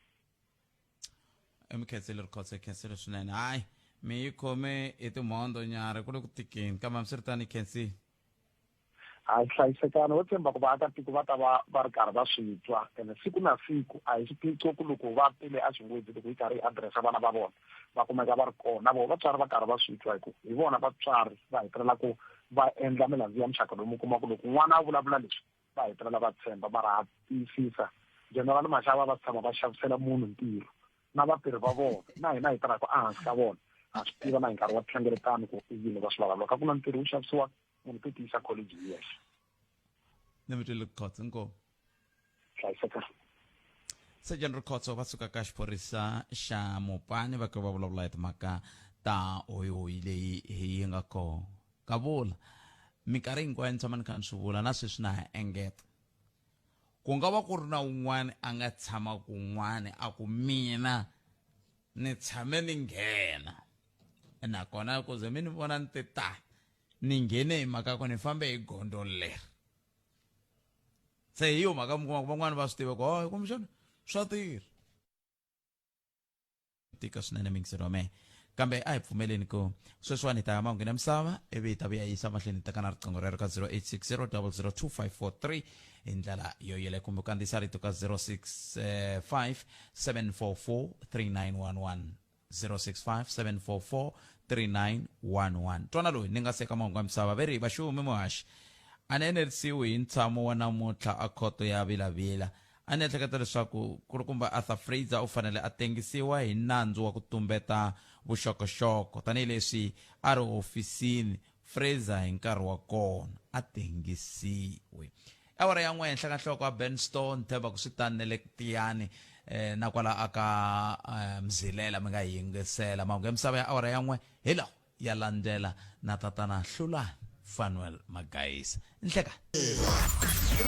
Mi khensile Rikhotso, hi khensile swinene. Hayi mi yi khome hi timhondzo nyarhi ku le ku tikeni kambe hambiswiritano hi khensile. Hayi hlayisekani wo tshemba ku vaakatiko va ta va va ri karhi va swi twa ene siku na siku a hi xiphiqo ku loko va tile a xingwedzi loko yi karhi yi adirese vana va vona va kumeka va ri kona na vona vatswari va karhi va swi twa hi ku hi vona vatswari va hetelela ku va endla milandzu ya muxaka lowu mi kuma ku loko n'wana a vulavula leswi va hetelela va tshemba mara ha tiyisisa General Mashava va tshama va xavisela munhu ntirho na vatirhi va vona na hina hi tirhaka ehansi ka vona ha swi tiva na hi nkarhi wa tinhlengeletano ku i yini va swi vulavulaka ku na ntirho wu xavisiwa munhu to tiyisa college hi yexe. Ni mi twile Khotso inkomu. Hlayiseka. Sergeant Rikhotso va suka ka xiphorisa xa Mopani va ka va vulavula hi timhaka ta hoyihoyi leyi yi nga kona. Kavula minkarhi hinkwayo ni tshama ni kha ni swi vula na sweswi na ha engeta ku nga va ku ri na un'wana a nga tshama kun'wana a ku mina ni tshame ni nghena nakona ku ze mi ni vona ni te ta ni nghene hi mhaka ku ni fambe hi gondzo leri se hi yo mhaka mi kuma ku van'wani va swi tiva ku oh kumbexana swa tirha tika swinene mingiselo wa mehe kambe a hi pfumeleni ku sweswiwani hi ta ya mahungwini ya misava ivi hi ta vuya yisa mahlweni hi teka na riqingho rero ka 0860 002543 hi ndlela yo yele kumbe u kandziyisa rito ka 065 744 3911 065 744 3911 twana loyi ni nga seka mahungu ya misava ve ri vaxumi muhaxi a ni enerisiwi hi ntshamo wa namuntlha a khoto ya vilavila A ni ehleketa leswaku Kulukumba Arthur Fraser u fanele a tengisiwa hi nandzu wa ku tumbeta vuxokoxoko, tanihi leswi a ri hofisini. Fraser hi nkarhi wa kona a tengisiwe. Awara ya n'we henhla ka nhloko a Benstone, tshemba ku swi tani na le Tiyani eh, na kwala aka eh, Mzilela mi nga hi yingisela. Mahungu ya misava ya awara ya n'we hi lawa. Ya landzela na tatana Hlulani Fanuel Magaisa. Nhleka.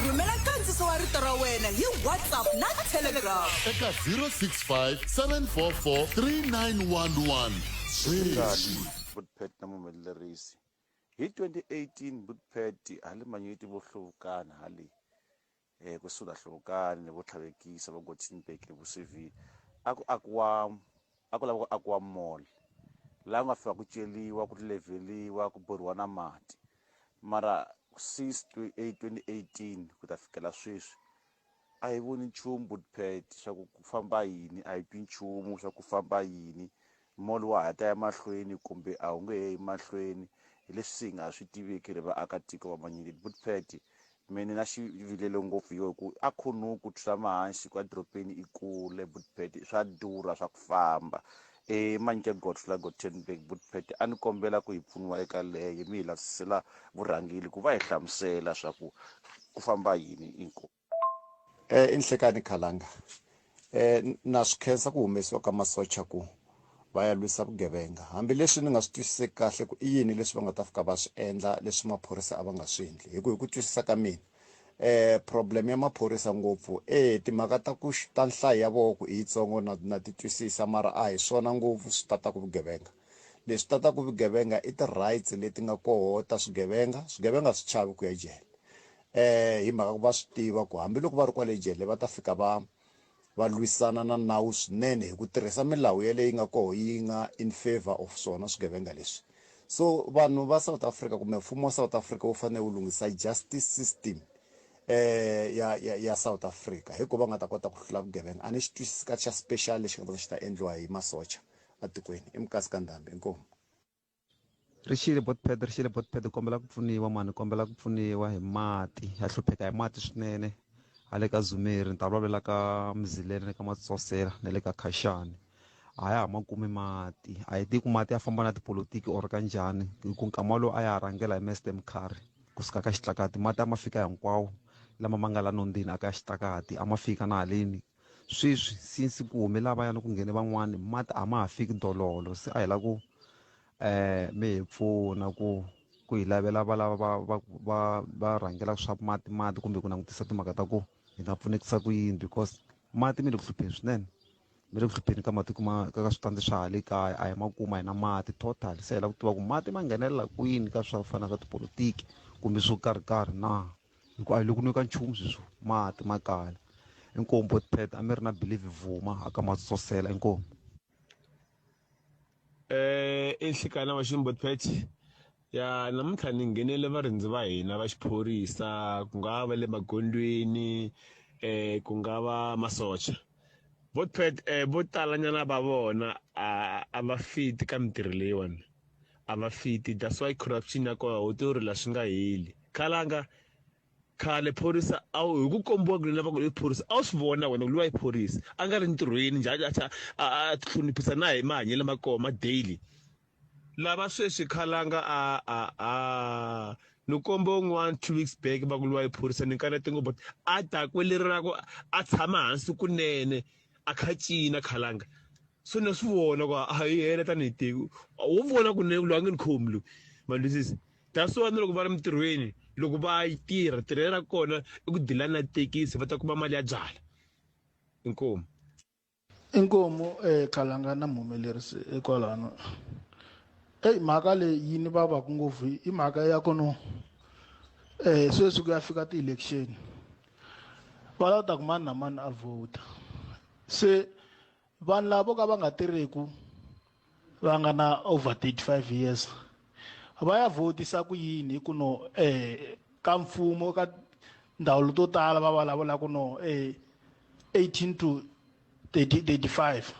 Rhumela nkandziso wa rito ra wena hi WhatsApp na Telegram. Eka 065 744 3911 sweswi. Bootpet na muhumelerisi. Hi 2018 Bootpet hale manyeti vo hluvukana hale kusuhi na Hluvukani ni vo Tlhavekisa vo Gothenburg ni vo Seville a ku akiwa a ku lava ku akiwa mall laha ku nga fika ku celiwa ku levheliwa ku borhiwa na mati mara since 2018 ku ta fikela sweswi a hi voni nchumu Bootpet swa ku ku famba yini a hi twi nchumu swa ku famba yini mall wa ha ta ya mahlweni kumbe a wu nge he yi mahlweni hi leswi se hi nga swi tiveki ri vaakatiko va manyingi Bootpet Me ni na xivilelo ngopfu hi yo hi ku a Khunuku ku thwisa mahansi kwa doropeni i kule Bootpet swa durha swa ku famba. E Manyike Godfrey la Gothenburg Bootpet a ni kombela ku hi pfuniwa eka leyo mi hi lavisisela vurhangeli ku va hi hlamusela swa ku ku famba yini inkomu. Eh i Nhlekani Khalanga eh na swi khensa ku humesiwa ka masocha ku va ya lwisa vugevenga hambileswi ni nga swi twisiseki kahle ku i yini leswi va nga ta fika va swi endla leswi maphorisa a va nga swi endli hi ku hi ku twisisa ka mina eh problem ya maphorisa ngopfu eh timhaka ta ku ta nhlayo ya vona ku i yitsongo na na ti twisisa mara a hi swona ngopfu swi tataka vugevenga leswi tataka vugevenga i ti-rights leti nga koho ta swigevenga swigevenga swi chavi ku ya jele eh hi mhaka ku va swi tiva ku hambiloko va ri kwale jele va ta fika va va lwisana na nawu swinene hi ku tirhisa milawu yaleyi nga koho yi nga in favor of swona swigevenga leswi so vanhu va South Africa kumbe mfumo wa South Africa wu fanele wu lunghisa justice system eh ya ya ya South Africa hikuva va nga ta kota ku hlula vugevenga a ni xi twisisi ka xa special lexi nga ta xi ta endliwa hi masocha atikweni i mukasi ka ndhambi inkomu Rixile Botpet rixile Botpet kombela ku pfuniwa mani kombela ku pfuniwa hi mati ha hlupheka hi mati swinene hale ka Dzumeri ni ta vulavula ka Mzileni na ka Matsosela na le ka Khashani a ya ha ma kumi mati a hi tivi ku mati ya famba na tipolotiki or ka njhani hi ku nkama lowu a ya ha rhangela hi Mr Mkhari kusuka ka Xitlakati mati a ma fika hinkwawo lama ma nga la Nondini a ka Xitlakati a ma fika na haleni sweswi since ku hume lavayani ku nghene van'wani mati a ma ha fiki dololo se a hi la ku um mi hi pfuna ku ku hi lavela va lava va va va va rhangelaka swa mati mati kumbe ku langutisa timhaka ta ku hi nga pfunekisa ku yini because mati mi le ku hlupheni swinene mi le ku hlupheni ka matiko ma ka ka switandi swa ha le kaya a hi ma kuma hi na mati total se hi lava ku tiva ku mati ma nghenelela kwini ka swa fana swa tipolotiki kumbe swo karhi karhi na hi ku a hi le ku nwi ka nchumu sweswi mati ma kala inkomu botpet a mi ri na believe vuma a ka matsosela inkomu Eh i nhlikana wa ximbotpet ya namuntlha ni nghenele varindzi va hina va xiphorisa ku nga va le magondzweni eh ku nga va masocha botpet eh vo talanyana va vona a va fiti ka mintirho leyiwani a va fiti that's why corruption ya kona ho to rila swi nga heli khalanga khale phorisa a wu hi ku kombiwa ku lava ku i phorisa a wu swi vona wena ku luwa i phorisa a nga ri ntirhweni njhe a a hloniphisa na hi mahanyelo ma kona ma daily lava sweswi khalanga a a a ni kombe un'wana 2 weeks back va ku luwa i phorisa ni kanete ngopfu a dakwe leri ra ku a tshama hansi kunene a kha cina khalanga so na swi vona ku a yi hela tanihi tiko wo vona ku ne loyi a nge ni khomi loyi malwisisi that's why na loko va ri mintirhweni loko va yi tirha tirhela ra kona i ku dilana na thekisi va ta kuma mali ya byala inkomu inkomu um khalanga na muhumelerisi ekwalano eyi mhaka leyi yi ni vavaku ngopfu i mhaka ya ku no um sweswi ku ya fika ti-election va lava ta ku mani na mani a vote se vanhu lava vo ka va nga tirhiku va nga na over 35 years va ya vhotisa ku yini hi ku no eh ka mfumo ka ndhawu to tala va vulavula ku no eh 18 to 30 35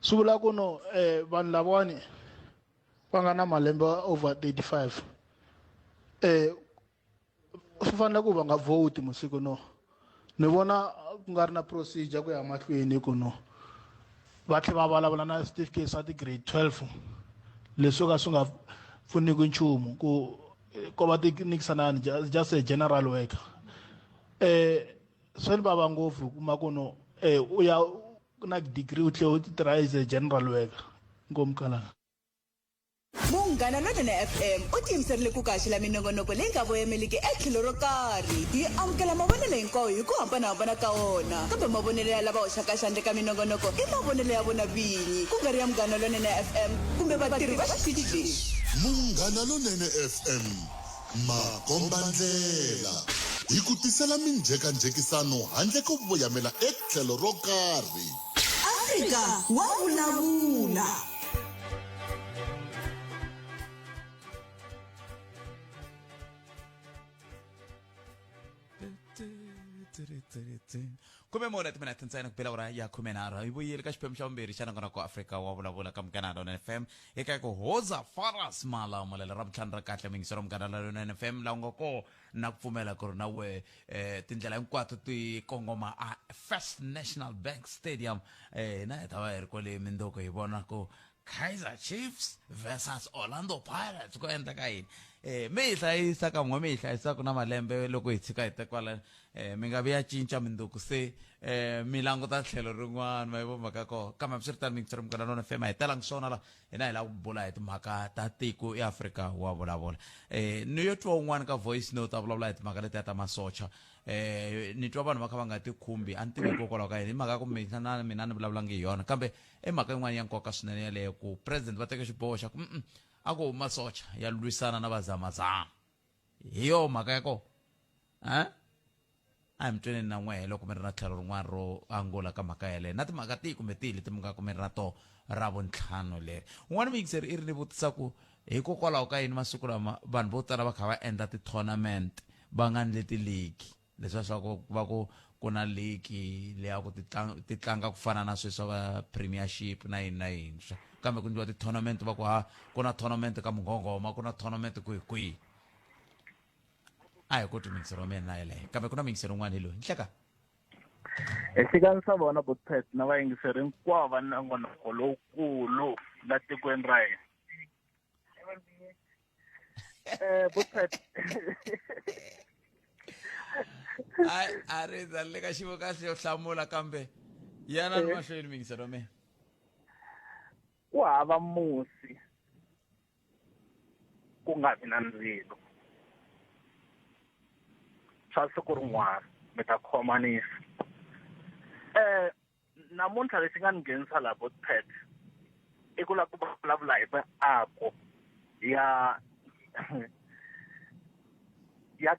swi vula ku no eh vanhu lavawani va nga na malembe over 35 eh swi fanele ku va nga vote masiku no ni vona ku nga ri na procedure ku ya mahlweni ku no va tlhe va vulavula na certificate swa ti-grade 12 leswi ka swi nga pfuniki nchumu ku ko va ti nikisanani just a general worker eh swi ni vava ngopfu kuma ku no eh u ya na degree u tlhe u tirha as a general worker nkomu kalanga Munghana Lonene FM u tiyimiserile ku kaxela minongonoko leyi nga voyameliki etlhelo ro karhi. Hi amukela mavonelo hinkwawo hi ku hambanahambana ka wona, kambe mavonelo ya lava hoxaka xandla eka minongonoko i mavonelo ya vona vinyi, ku nga ri ya Munghana Lonene FM kumbe vatirhi va xitichi lexi. Munghana Lonene FM, makombandlela. Hi ku tisela minjhekanjhekisano handle ko voyamela etlhelo ro karhi. Afrika wa vulavula. 14 timinete ntsena ku bela awara ya 13. Hi vuyile ka xiphemu xa vumbirhi xa nongonoko Afrika wa vulavula ka Munghana Lonene FM eka ku Hoza Faras Malamulele ra vutlhanu ra kahle muyingiseri wa Munghana Lonene FM laha u nga kona na ku pfumela ku ri na we eh, tindlela hinkwato ti kongoma a First National Bank Stadium. Eh, hina hi ta va hi ri kwale mindoko hi vona ku Kaizer Chiefs versus Orlando Pirates ku endleka yini. Eh, mi hi hlayisa ka n'we mi hi hlayisaka na malembe loko hi tshika hi tekwala eh, mi nga vi ya cinca minduku se eh, mi languta tlhelo rin'wana ma yi vo mhaka koho. Kambe hambiswiritano miyingiseri Munghana Lonene FM a hi talangi swona la hina hi lava ku bula hi timhaka ta tiko eAfrika wa vulavula. Eh, ni yo twa un'wana ka voice note a vulavula hi timhaka letiya ta masocha. Eh, ni twa vanhu va kha va nga ti khumbi, a ni tivi hikokwalaho ka yini, hi mhaka ya ku mina na mina ni vulavulanga hi yona, kambe i mhaka yin'wana ya nkoka swinene yaleyo ku president va teke xiboho xa ku mm a ku masocha ya lwisana na vazamazama. Hi yo mhaka ya kona. Eh? A hi mi tweneni na n'wehe loko mi ri na tlhelo rin'wana ro angula ka mhaka yaleyo na timhaka tihi kumbe tihi leti mi nga ku mi ri na to ra vuntlhanu leri. Un'wana muyingiseri i ri ni vutisa ku hikokwalaho ka yini masiku lama vanhu vo tala va kha va endla ti-tournament va nga ndli ti-league, leswiya swa ku va ku ku na league leya ku ti tlanga ku fana na sweswi va premiership na yini na yini swa, kambe ku ndliwa ti-tournament va ku ha ku na tournament ka Munghonghoma, ku na tournament kwihi kwihi. A hi koti muyingiseri wa mina na yeleyo, kambe ku na muyingiseri un'wana hi loyi. Nhleka. Exikan'we swa vona Botpet na vayingiseri hinkwavo va nongonoko lowukulu la tikweni ra hina. Botpet. Ai, a ri za le ka xiyimo kahle yo hlamula kambe yana ni mahlweni muyingiseri wa mina. Ku hava musi ku nga vi na ndzilo. Swa siku rin'wana mi ta khomanisa. Namuntlha lexi nga ni nghenisa laha Botpet i ku lava ku vulavula hi miako ya ya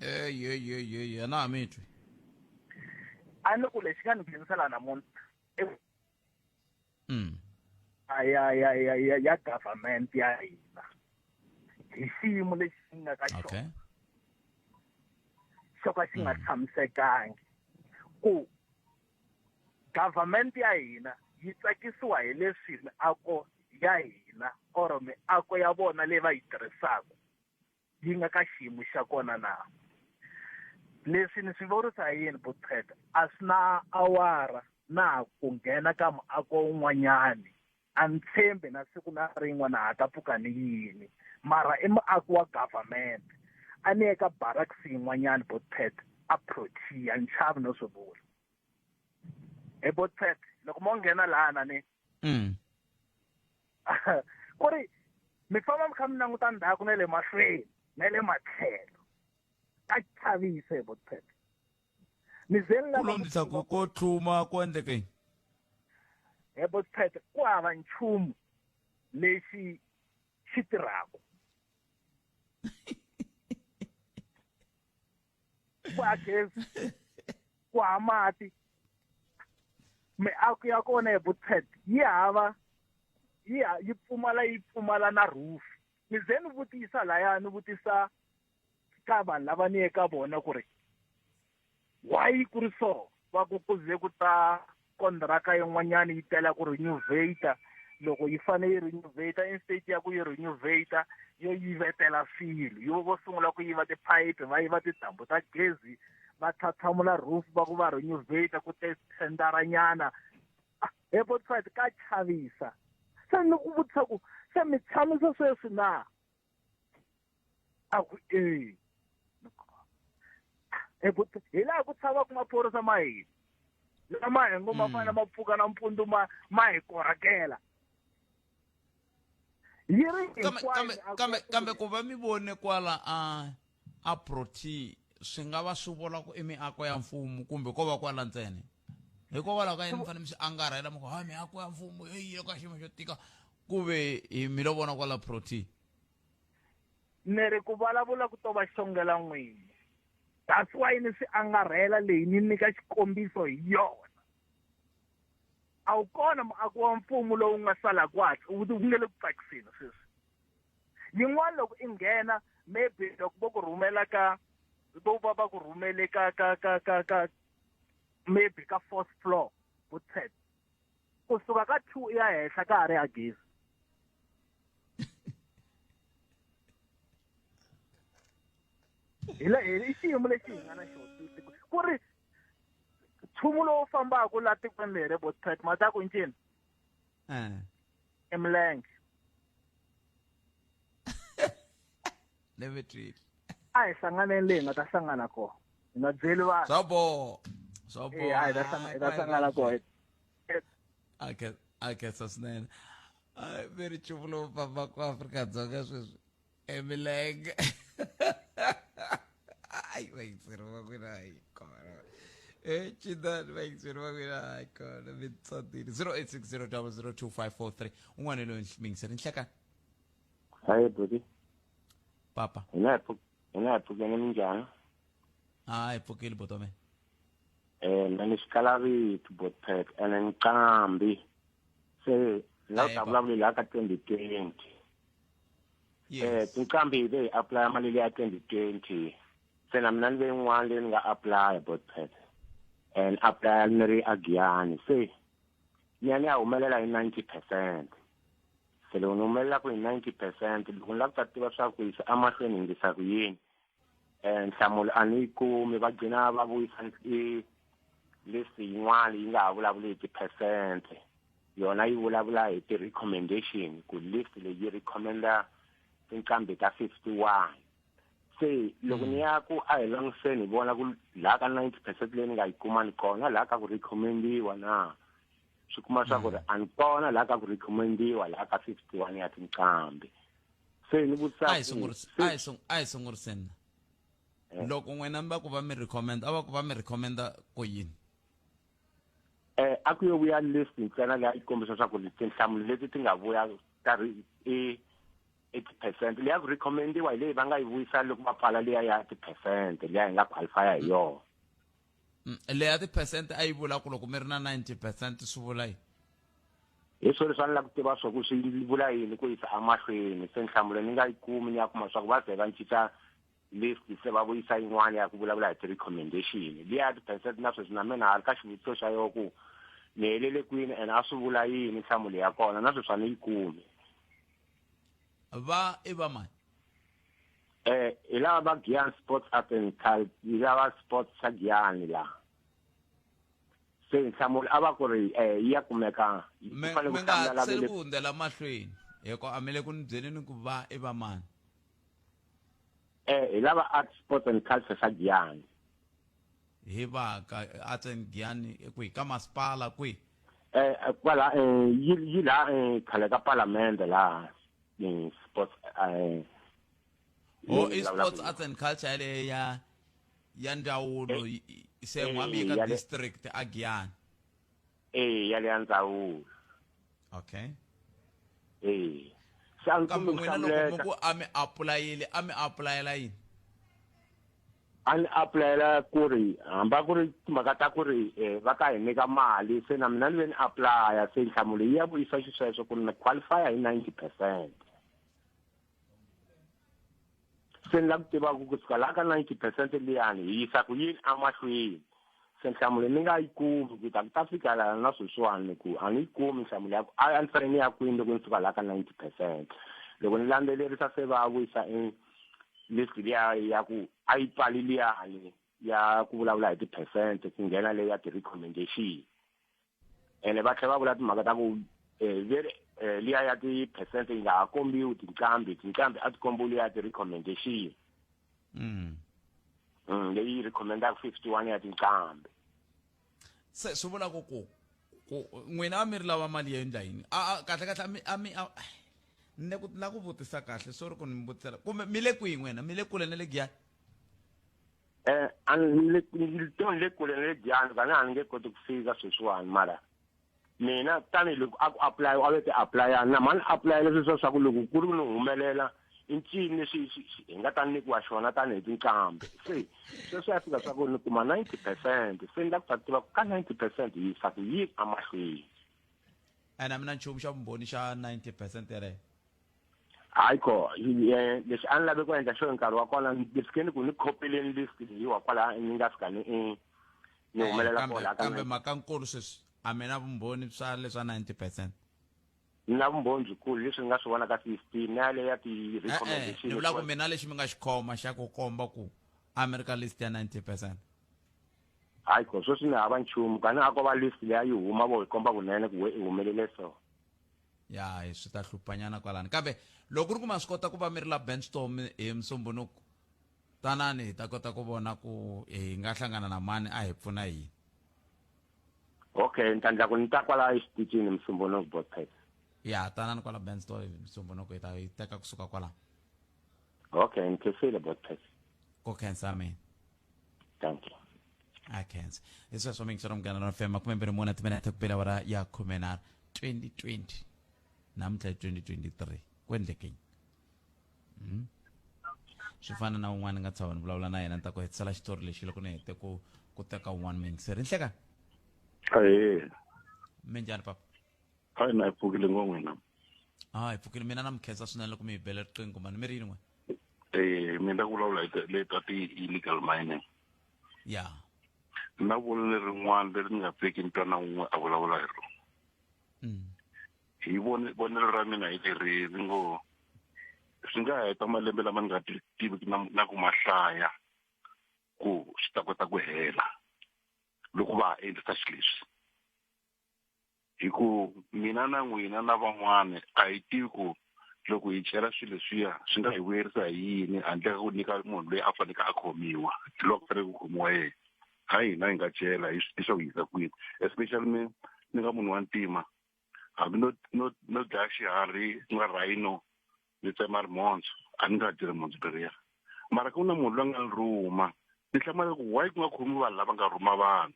Ey, ey, ey, ey, a na ha mi twi. A ni ku lexi nga ni nghenisa laha namuntlha i ya ya ya ya ya government ya hina hi xiyimo lexi nga ka xona xo ka xi nga tshamisekangi ku government ya hina yi tsakisiwa hi leswi miako ya hina or miako ya vona leyi va yi tirhisaka yi nga ka xiyimo xa kona na. Leswi ni swi vurisa hi yini Botpet? A swi na awara na ku nghena ka muako wun'wanyani. A ni tshembi na siku na rin'we na ha ta pfuka ni yini. Mara i muako wa government. A ni ye ka barracks yin'wanyani Botpet a Protea, ni chavi no swi vula. He Botpet, loko mo nghena lahana ni ku ri mi famba mi kha mi languta ndzhaku na le mahlweni na le matlhelo, ka chavisa hi Botpet. Ni ze ni lava Ku lomisa ku ko tlhuma ku endleke yini? He Botpet, ku hava nchumu lexi xi tirhaka. Ku ha gezi, ku ha mati, miako ya kona hi Botpet yi hava, yi ha, yi pfumala, yi pfumala na roof. Ni ze ni vutisa laya, ni vutisa ka vanhu lava ni ye ka vona ku ri why ku ri so, va ku ku ze ku ta kontraka yin'wanyana yi tela ku renovate, loko yi fane yi renovate instead ya ku yi renovate yo yivetela swilo, yo vo sungula ku yiva tiphayiphi, va yiva tintambu ta gezi, va tlhatlhamula roof va ku va renovate, ku te thendara nyana. He Botpet, ka chavisa. Se ni ku vutisa ku se mi tshamisa sweswi na? A ku e. He Botpet, hi laha ku tshamaka maphorisa ma hina lama hi ngo ma fanele ma pfuka nampundzu ma hi korhakela. Yi ri Kambe, hinkwayo kambe, miako kambe, ya kambe ku va mi vone kwala a Protea swi nga va swi vula ku i miako ya mfumo kumbe ko va kwala ntsena? Hikokwalaho ka yini mi fanele mi swi angarhela mi ku ha miako ya mfumo yi le ka xiyimo xo tika, ku ve hi mi lo vona kwala Protea? Ni ri ku vulavula ku to va xongela n'wini. That's why ni swi angarhela leyi ni nyika xikombiso hi yona. A wu kona muako wa mfumo lowu nga sala kwahla, wu nge le ku tsakiseni sweswi. Yin'wana loko i nghena Maybe loko vo ku rhumela ka vo va va ku rhumele ka ka ka ka ka maybe ka fourth floor bootpad kusuka ka 2 ya henhla ka ha ri ya gezi. Hi le i xiyimo lexi hi nga na xona ku ri nchumu lowu fambaka la tikweni leri bootpad ma ta ku ncini i milenge. Ni twile. A hi hlanganeni leyi hi nga ta hlangana kona, hi nga byeli vanhu. Swa boha, swa boha. A hi ta hlangana kona. A khensa swinene. A ve ri nchumu lowu fambaka Afrika-Dzonga sweswi i milenge. Ayi vayingiseri va n'wina hayi kona. E cinani vayingiseri va n'wina hayi kona mi tsatile. 0860 00 2543 un'wana loyi miyingiseri nhlekani. Hayi buti. Papa. Hina hi pfukene minjhani? A hi pfukile buti wa mina. Mina ni xikalavito botpet ene nqambi. Se la u ta vulavula la ka 2020. Tinqambi hi ve hi apply mali leya 2020. Se na mina ni ve yin'wana leyi ni nga apply botpet. And apply ni ri a Giyani. Se ni ya ni ya humelela hi 90%. Se loko ni humelela ku hi 90%, loko ni lava ku ta tiva swa ku yisa emahlweni hi ndlisa ku yini, nhlamulo a ni yi kumi, va gcina va vuyisa i list yin'wana yi nga ha vulavuli hi ti-percent, yona yi vulavula hi ti-recommendation, ku list leyi yi recommenda tinqambi ta 51. Se loko ni ya ku a hi langutiseni hi vona ku laha ka 90% leyi ni nga yi kuma ni kona laha ka ku recommendiwa na, swi kuma swa ku ri a ni kona laha ka ku recommendiwa laha ka 51 ya tinqambi. Se ni vutisa A hi hi sunguriseni. Loko n'wina mi va ku va mi recommend, a va ku va mi recommenda ku yini? A ku yo vuya list ntsena leyi a yi kombisa swa ku tinhlamulo leti ti nga vuya ta i 80%. Leyi a ku recommendiwa hi leyi va nga yi vuyisa loko va pfala liya ya ti-percent liya hi nga qualify hi yona. Leya ti-percent a yi vula ku loko mi ri na 90% swi vula yini? Hi swona leswi a ni lava ku tiva swa ku swi vula yini ku yisa emahlweni. Se nhlamulo ni nga yi kumi, ni ya kuma swa ku va ze va cinca list, se va vuyisa yin'wana ya ku vulavula hi ti-recommendation. Liya ya ti-percent na sweswi na mina ha ri ka xivutiso xa yona ku ni helele kwini and a swi vula yini nhlamulo ya kona, na sweswi a ni yi kumi. Va i va mani? Hi lava va Giyani Sports Art and Culture, hi lava sports xa Giyani laha. Se nhlamulo a va ku ri yi ya kumeka, ku fanele ku Mi nga hlamula hatliseli lava le ku hundzela mahlweni, hikuva a mi le ku ni byeleni ku va i va mani. Hi lava Art Sports and Culture xa Giyani. Hi va ka Arts and Giyani kwihi? Ka masipala kwihi? Kwala yi laha khale ka palamende laha, sports, Oh, i sports arts and culture yaleyo ya ndzawulo, se n'wami yi ka district a Giyani. Ya le ya ndzawulo. Okay. Se a ni Kambe kumi ku n'wina loko mi hlamuleka. ku a mi apulayile, a mi apulayela yini? A ni apulayela ku ri hamba ku ri timhaka ta ku ri va ta hi nyika mali, se na mina ni ve ni apply-a, se nhlamulo yi ya vuyisa xisweswo ku ri ni qualify hi 90%. Se ni lava ku tiva ku kusuka laha ka 90% liyani hi yisa ku yini emahlweni. Se nhlamulo ni nga yi kumi ku ta ku ta fika laha na sweswiwani ku a ni yi kumi nhlamulo ya ku a ni fanele ni ya kwini loko ni suka laha ka 90%. Loko ni landzelerisa se va vuyisa i list liya ya ku a yi pfali liyani ya ku vulavula hi ti-percent ku nghena leyi ya ti-recommendation. Ene va tlhela va vula timhaka ta ku veri liya ya ti-percent yi nga ha kombiwi tinqambi, tinqambi a ti kombiwi liya ya ti-recommendation. Leyi recommendaka 51 ya tinqambi. Se swi vula ku ku ku n'wina a mi ri lava mali ya endla yini? A, a, kahle kahle a mi, a mi, a, ni ku la ku vutisa kahle, sorry ku ni vutisela. Kumbe mi le kwihi n'wina? Mi le kule na le Giyani? A ni le, ni to ni le kule na le Giyani, ka a ni nge koti ku fika sweswiwani, mara mina tanihiloko a ku apply, a ve ti apply-a, na mani apply leswi swa ku loko ku ri ku ni humelela i ncini leswi hi nga ta nyikiwa xona tanihi tinqambi. Se sweswi ya fika swa ku ni kuma 90%, se ni lava ku ta tiva ku ka 90% hi yisa ku yini emahlweni. Ene a mi na nchumu xa vumbhoni xa 90% yeleyo? Hayi ko lexi a ni lave ku endla xo hi nkarhi wa kona ni fike ni ku ni khopeleni list leyiwa kwala ni nga fika ni ni humelela kona kambe mhaka nkulu sweswi a mi na vumbhoni swa leswa 90 percent. Ni na vumbhoni byikulu leswi ni nga swi vona ka system na yaleyo ya ti-recommendation. Ni vula ku mina lexi mi nga xi khoma xa ku komba ku a mi ri ka list ya 90 percent. Hayi ko sweswi ni hava nchumu kani a ko va list leya yi huma vo hi komba kunene ku we i humelele so. Ya hi swi ta hlupanyana kwalani kambe loko ku ri ku ma swi kota ku va mi ri la Benstrom hi Musumbhunuku tanani hi ta kota ku vona ku hi nga hlangana na mani a hi pfuna yini. Okay ni ta ndla ku ni ta kwala exitichini Musumbhunuku Botpet. Ya tanani kwala Benstrom hi Musumbhunuku hi ta yi teka kusuka kwala. Okay ni khensile Botpet. Ku khensa mina. Thank you. A khensa. Hi sweswo mi yingisela Munghana Lonene FM 24 timinete ku bela awara ya 13 2020 namuntlha hi 2023 ku endlekeni Swi fana na un'wana nga tshama ni vulavula na yena ni ta ku hetisela xitori lexi loko ni hete ku ku teka un'wana muyingiseri nhlekani. Ahee. Minjhani papa? Hayi na hi pfukile ngo n'wina. Ah hi pfukile mina na mi khensa swinene loko mi hi bele riqingho mani mi ri yini n'we? Eh mina ku vulavula hi le ta ti illegal mining. Ya. Na vonelo rin'wana leri ni nga pfeki ni twa na un'we a vulavula hi rona. Hi vonelo ra mina hi leri ri ngo swi nga heta malembe lama ni nga tiviki na ku ma hlaya ku swi ta kota ku hela loko va ha endlisa xileswi. Hi ku mina na n'wina na van'wana a hi tivi ku loko hi chela swilo leswiya swi nga hi vuyerisa hi yini handle ka ku nyika munhu loyi a faneleke a khomiwa loko ku fanele ku khomiwa yena. Ha hina hi nga chela hi swi tivisa ku yisa kwini especially mi ni nga munhu wa ntima hambi no no no dlaya xiharhi ku nga rhino ni tsema rimhondzo a ni nga dyi rimhondzo leriya mara ku na munhu loyi a nga ni rhuma ni hlamala ku why ku nga khomiwi vanhu lava nga rhuma vanhu.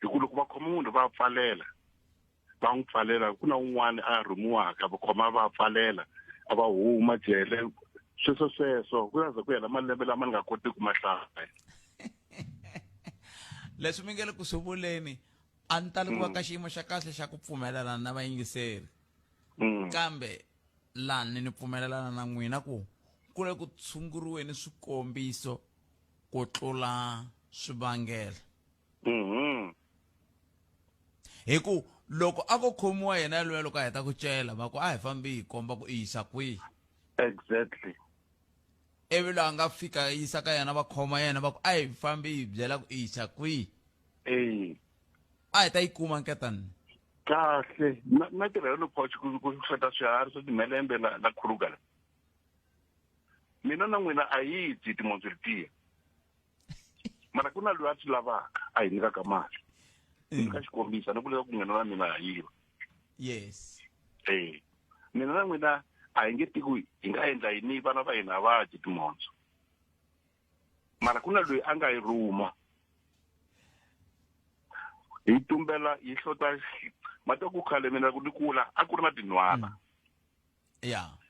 Hi ku loko va khoma munhu va pfalela va n'wi pfalela ku na un'wana a rhumiwaka va khoma va pfalela a va huma jele sweswo sweswo ku ya ze ku hela malembe lama ni nga kotiki ku ma hlaya. Leswi mi nge le ku swi vuleni a ni tali ku va ka xiyimo xa kahle xa ku pfumelelana na vayingiseri kambe lani ni pfumelelana na n'wina ku ku le ku tshunguriweni swikombiso ku tlula swivangelo. Hi ku loko a ko khomiwa yena yaloye loko a heta ku cela va ku a hi fambi hi komba ku i yisa kwihi. Exactly. Ivi loyi a nga fika yisa ka yena va khoma yena va ku a hi fambi hi byela ku i yisa kwihi. A hi ta yi kuma nketani. Kahle na tirha yona coach ku ku hlota swiharhi swa timhelembe la la Kruger la. Mina na n'wina a hi dyi timhondzo letiya. Mara ku na loyi a swi lavaka a hi nyikaka mali. Nyika xikombiso ni vula ku n'wina na mina ha yiva. Yes. Mina na n'wina a hi nge tiku hi nga endla yini vana va hina va dyi timhondzo. Mara ku na loyi a nga yi rhuma. Hi tumbela hi hlota mati ku khale mina ku ni kula a ku ri na tinhwala.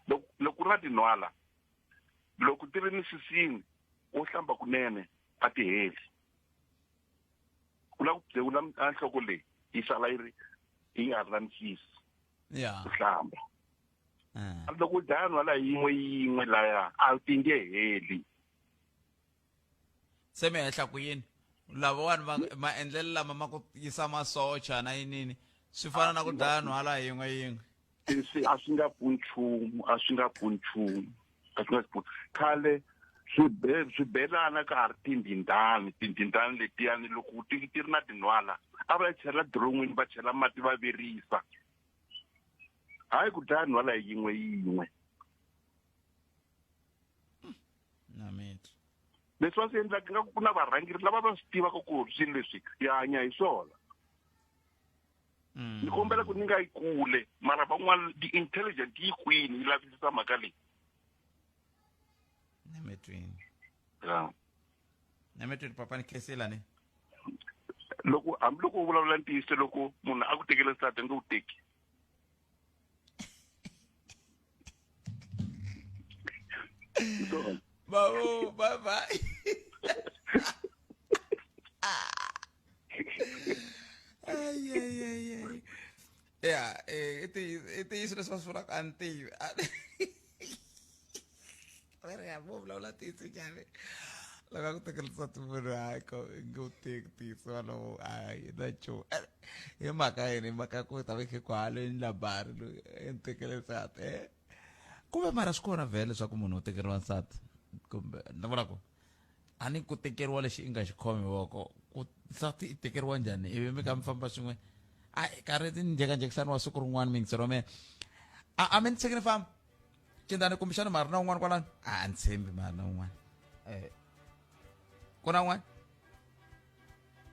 Loko loko ku ri na tinhwala loko ti ri misisini wo hlamba kunene a ti heli. Ku la ku byewula a nhloko leyi yi sala yi ri yi nga ri na misisi. Ku hlamba. Loko u dlaya nhwala yin'we yin'we laya a ti nge heli. Se mi hehla ku yini? Lavawani va maendlelo lama ma ku yisa masocha na yinini swi fana na ku dlaya nhwala yin'we yin'we. Swi a swi nga pfuni nchumu, a swi nga pfuni nchumu, a swi nga pfuni. Khale swibelana ka ha ri tindhindhani, tindhindhani letiyani loko ti ti ri na tinhwala a va chela diron'wini va chela mati va virisa. Hayi ku dlaya nhwala yin'we yin'we. Na mitwa. Leswi va swi endlaka ingaku ku na varhangeri lava va swi tivaka ku swilo leswi hi hanya hi swona. Ni kombela ku ni nga yi kule mara van'wana ti-intelligent yi kwini yi lavisisa mhaka leyi. Nemetwini. Ya. Nemetwini papa ni khensile ni. Loko hambiloko u vulavula ntiyiso loko munhu a ku tekele nsati a nge wu teki. Babu, bye bye. Ay, ay, ay, ay. Ya i ntiyiso i ntiyiso leswi va swi vulaka a ni tivi. Va ri vo vulavula ntiyiso njhani loko a ku tekela nsati munhu hayi ko i nge wu teki ntiyiso walowo hayi na nchumu. Hi mhaka yini? Hi mhaka ya ku ta ve khe ku haleni labari loyi i ni tekele nsati e kumbe mara swi kona vhele leswaku munhu u tekeriwa nsati kumbe ni vula ku a ni ku tekeriwa lexi i nga xi khomi voko ku nsati i tekeriwa njhani ivi mi ka mi famba swin'we a karhi ni njhekanjhekisani wa siku rin'wana miyingiselo wa mina a a mi ni tshiki ni famba cindani kumbexana ma ri na un'wana kwalano a ni tshembi ma ri na un'wana um ku na un'wana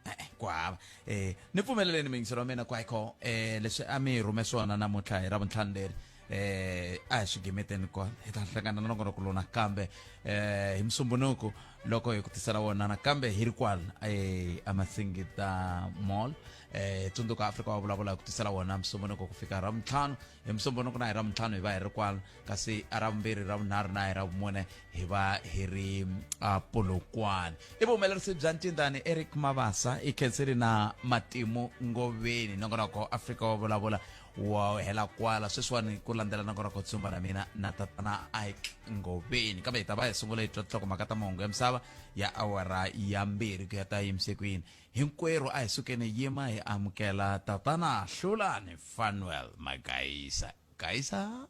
E-e, ku hava eh ni pfumeleleni miyingiselo wa mina kwayikho eh leswi a mi rhume swona namuntlha hi ravuntlhanu leri eh a hi swi gimeteni kona hi ta hlangana na nongonoko lowu nakambe eh hi musumbunuku loko hi ku tisela wona nakambe hi ri kwala eh amasingita mall eh tsundzuka Afrika wa vulavula hi ku tisela wona musumbunuku ku fika ravuntlhanu hi musumbunuku na hi ravuntlhanu hi va hi ri kwala kasi a ravumbirhi ravunharhu na hi ravumune hi va hi ri a Polokwane. I vuhumelerisi bya ncindani Eric Mabasa i khenseli na Matimu Ngoveni. Nongonoko Afrika wa vulavula wa hela kwala sweswiwani ku landzela nongonoko Tsumba na mina na tatana Ike Ngoveni. Kambe hi ta va hi sungula hi twa tinhlokomhaka ta mahungu ya misava ya awara ya mbirhi ku ya ta yimise ku yini. Hinkwerhu a hi sukeni yima hi amukela tatana Hlulani Fanuel Magaisa. Gaisa.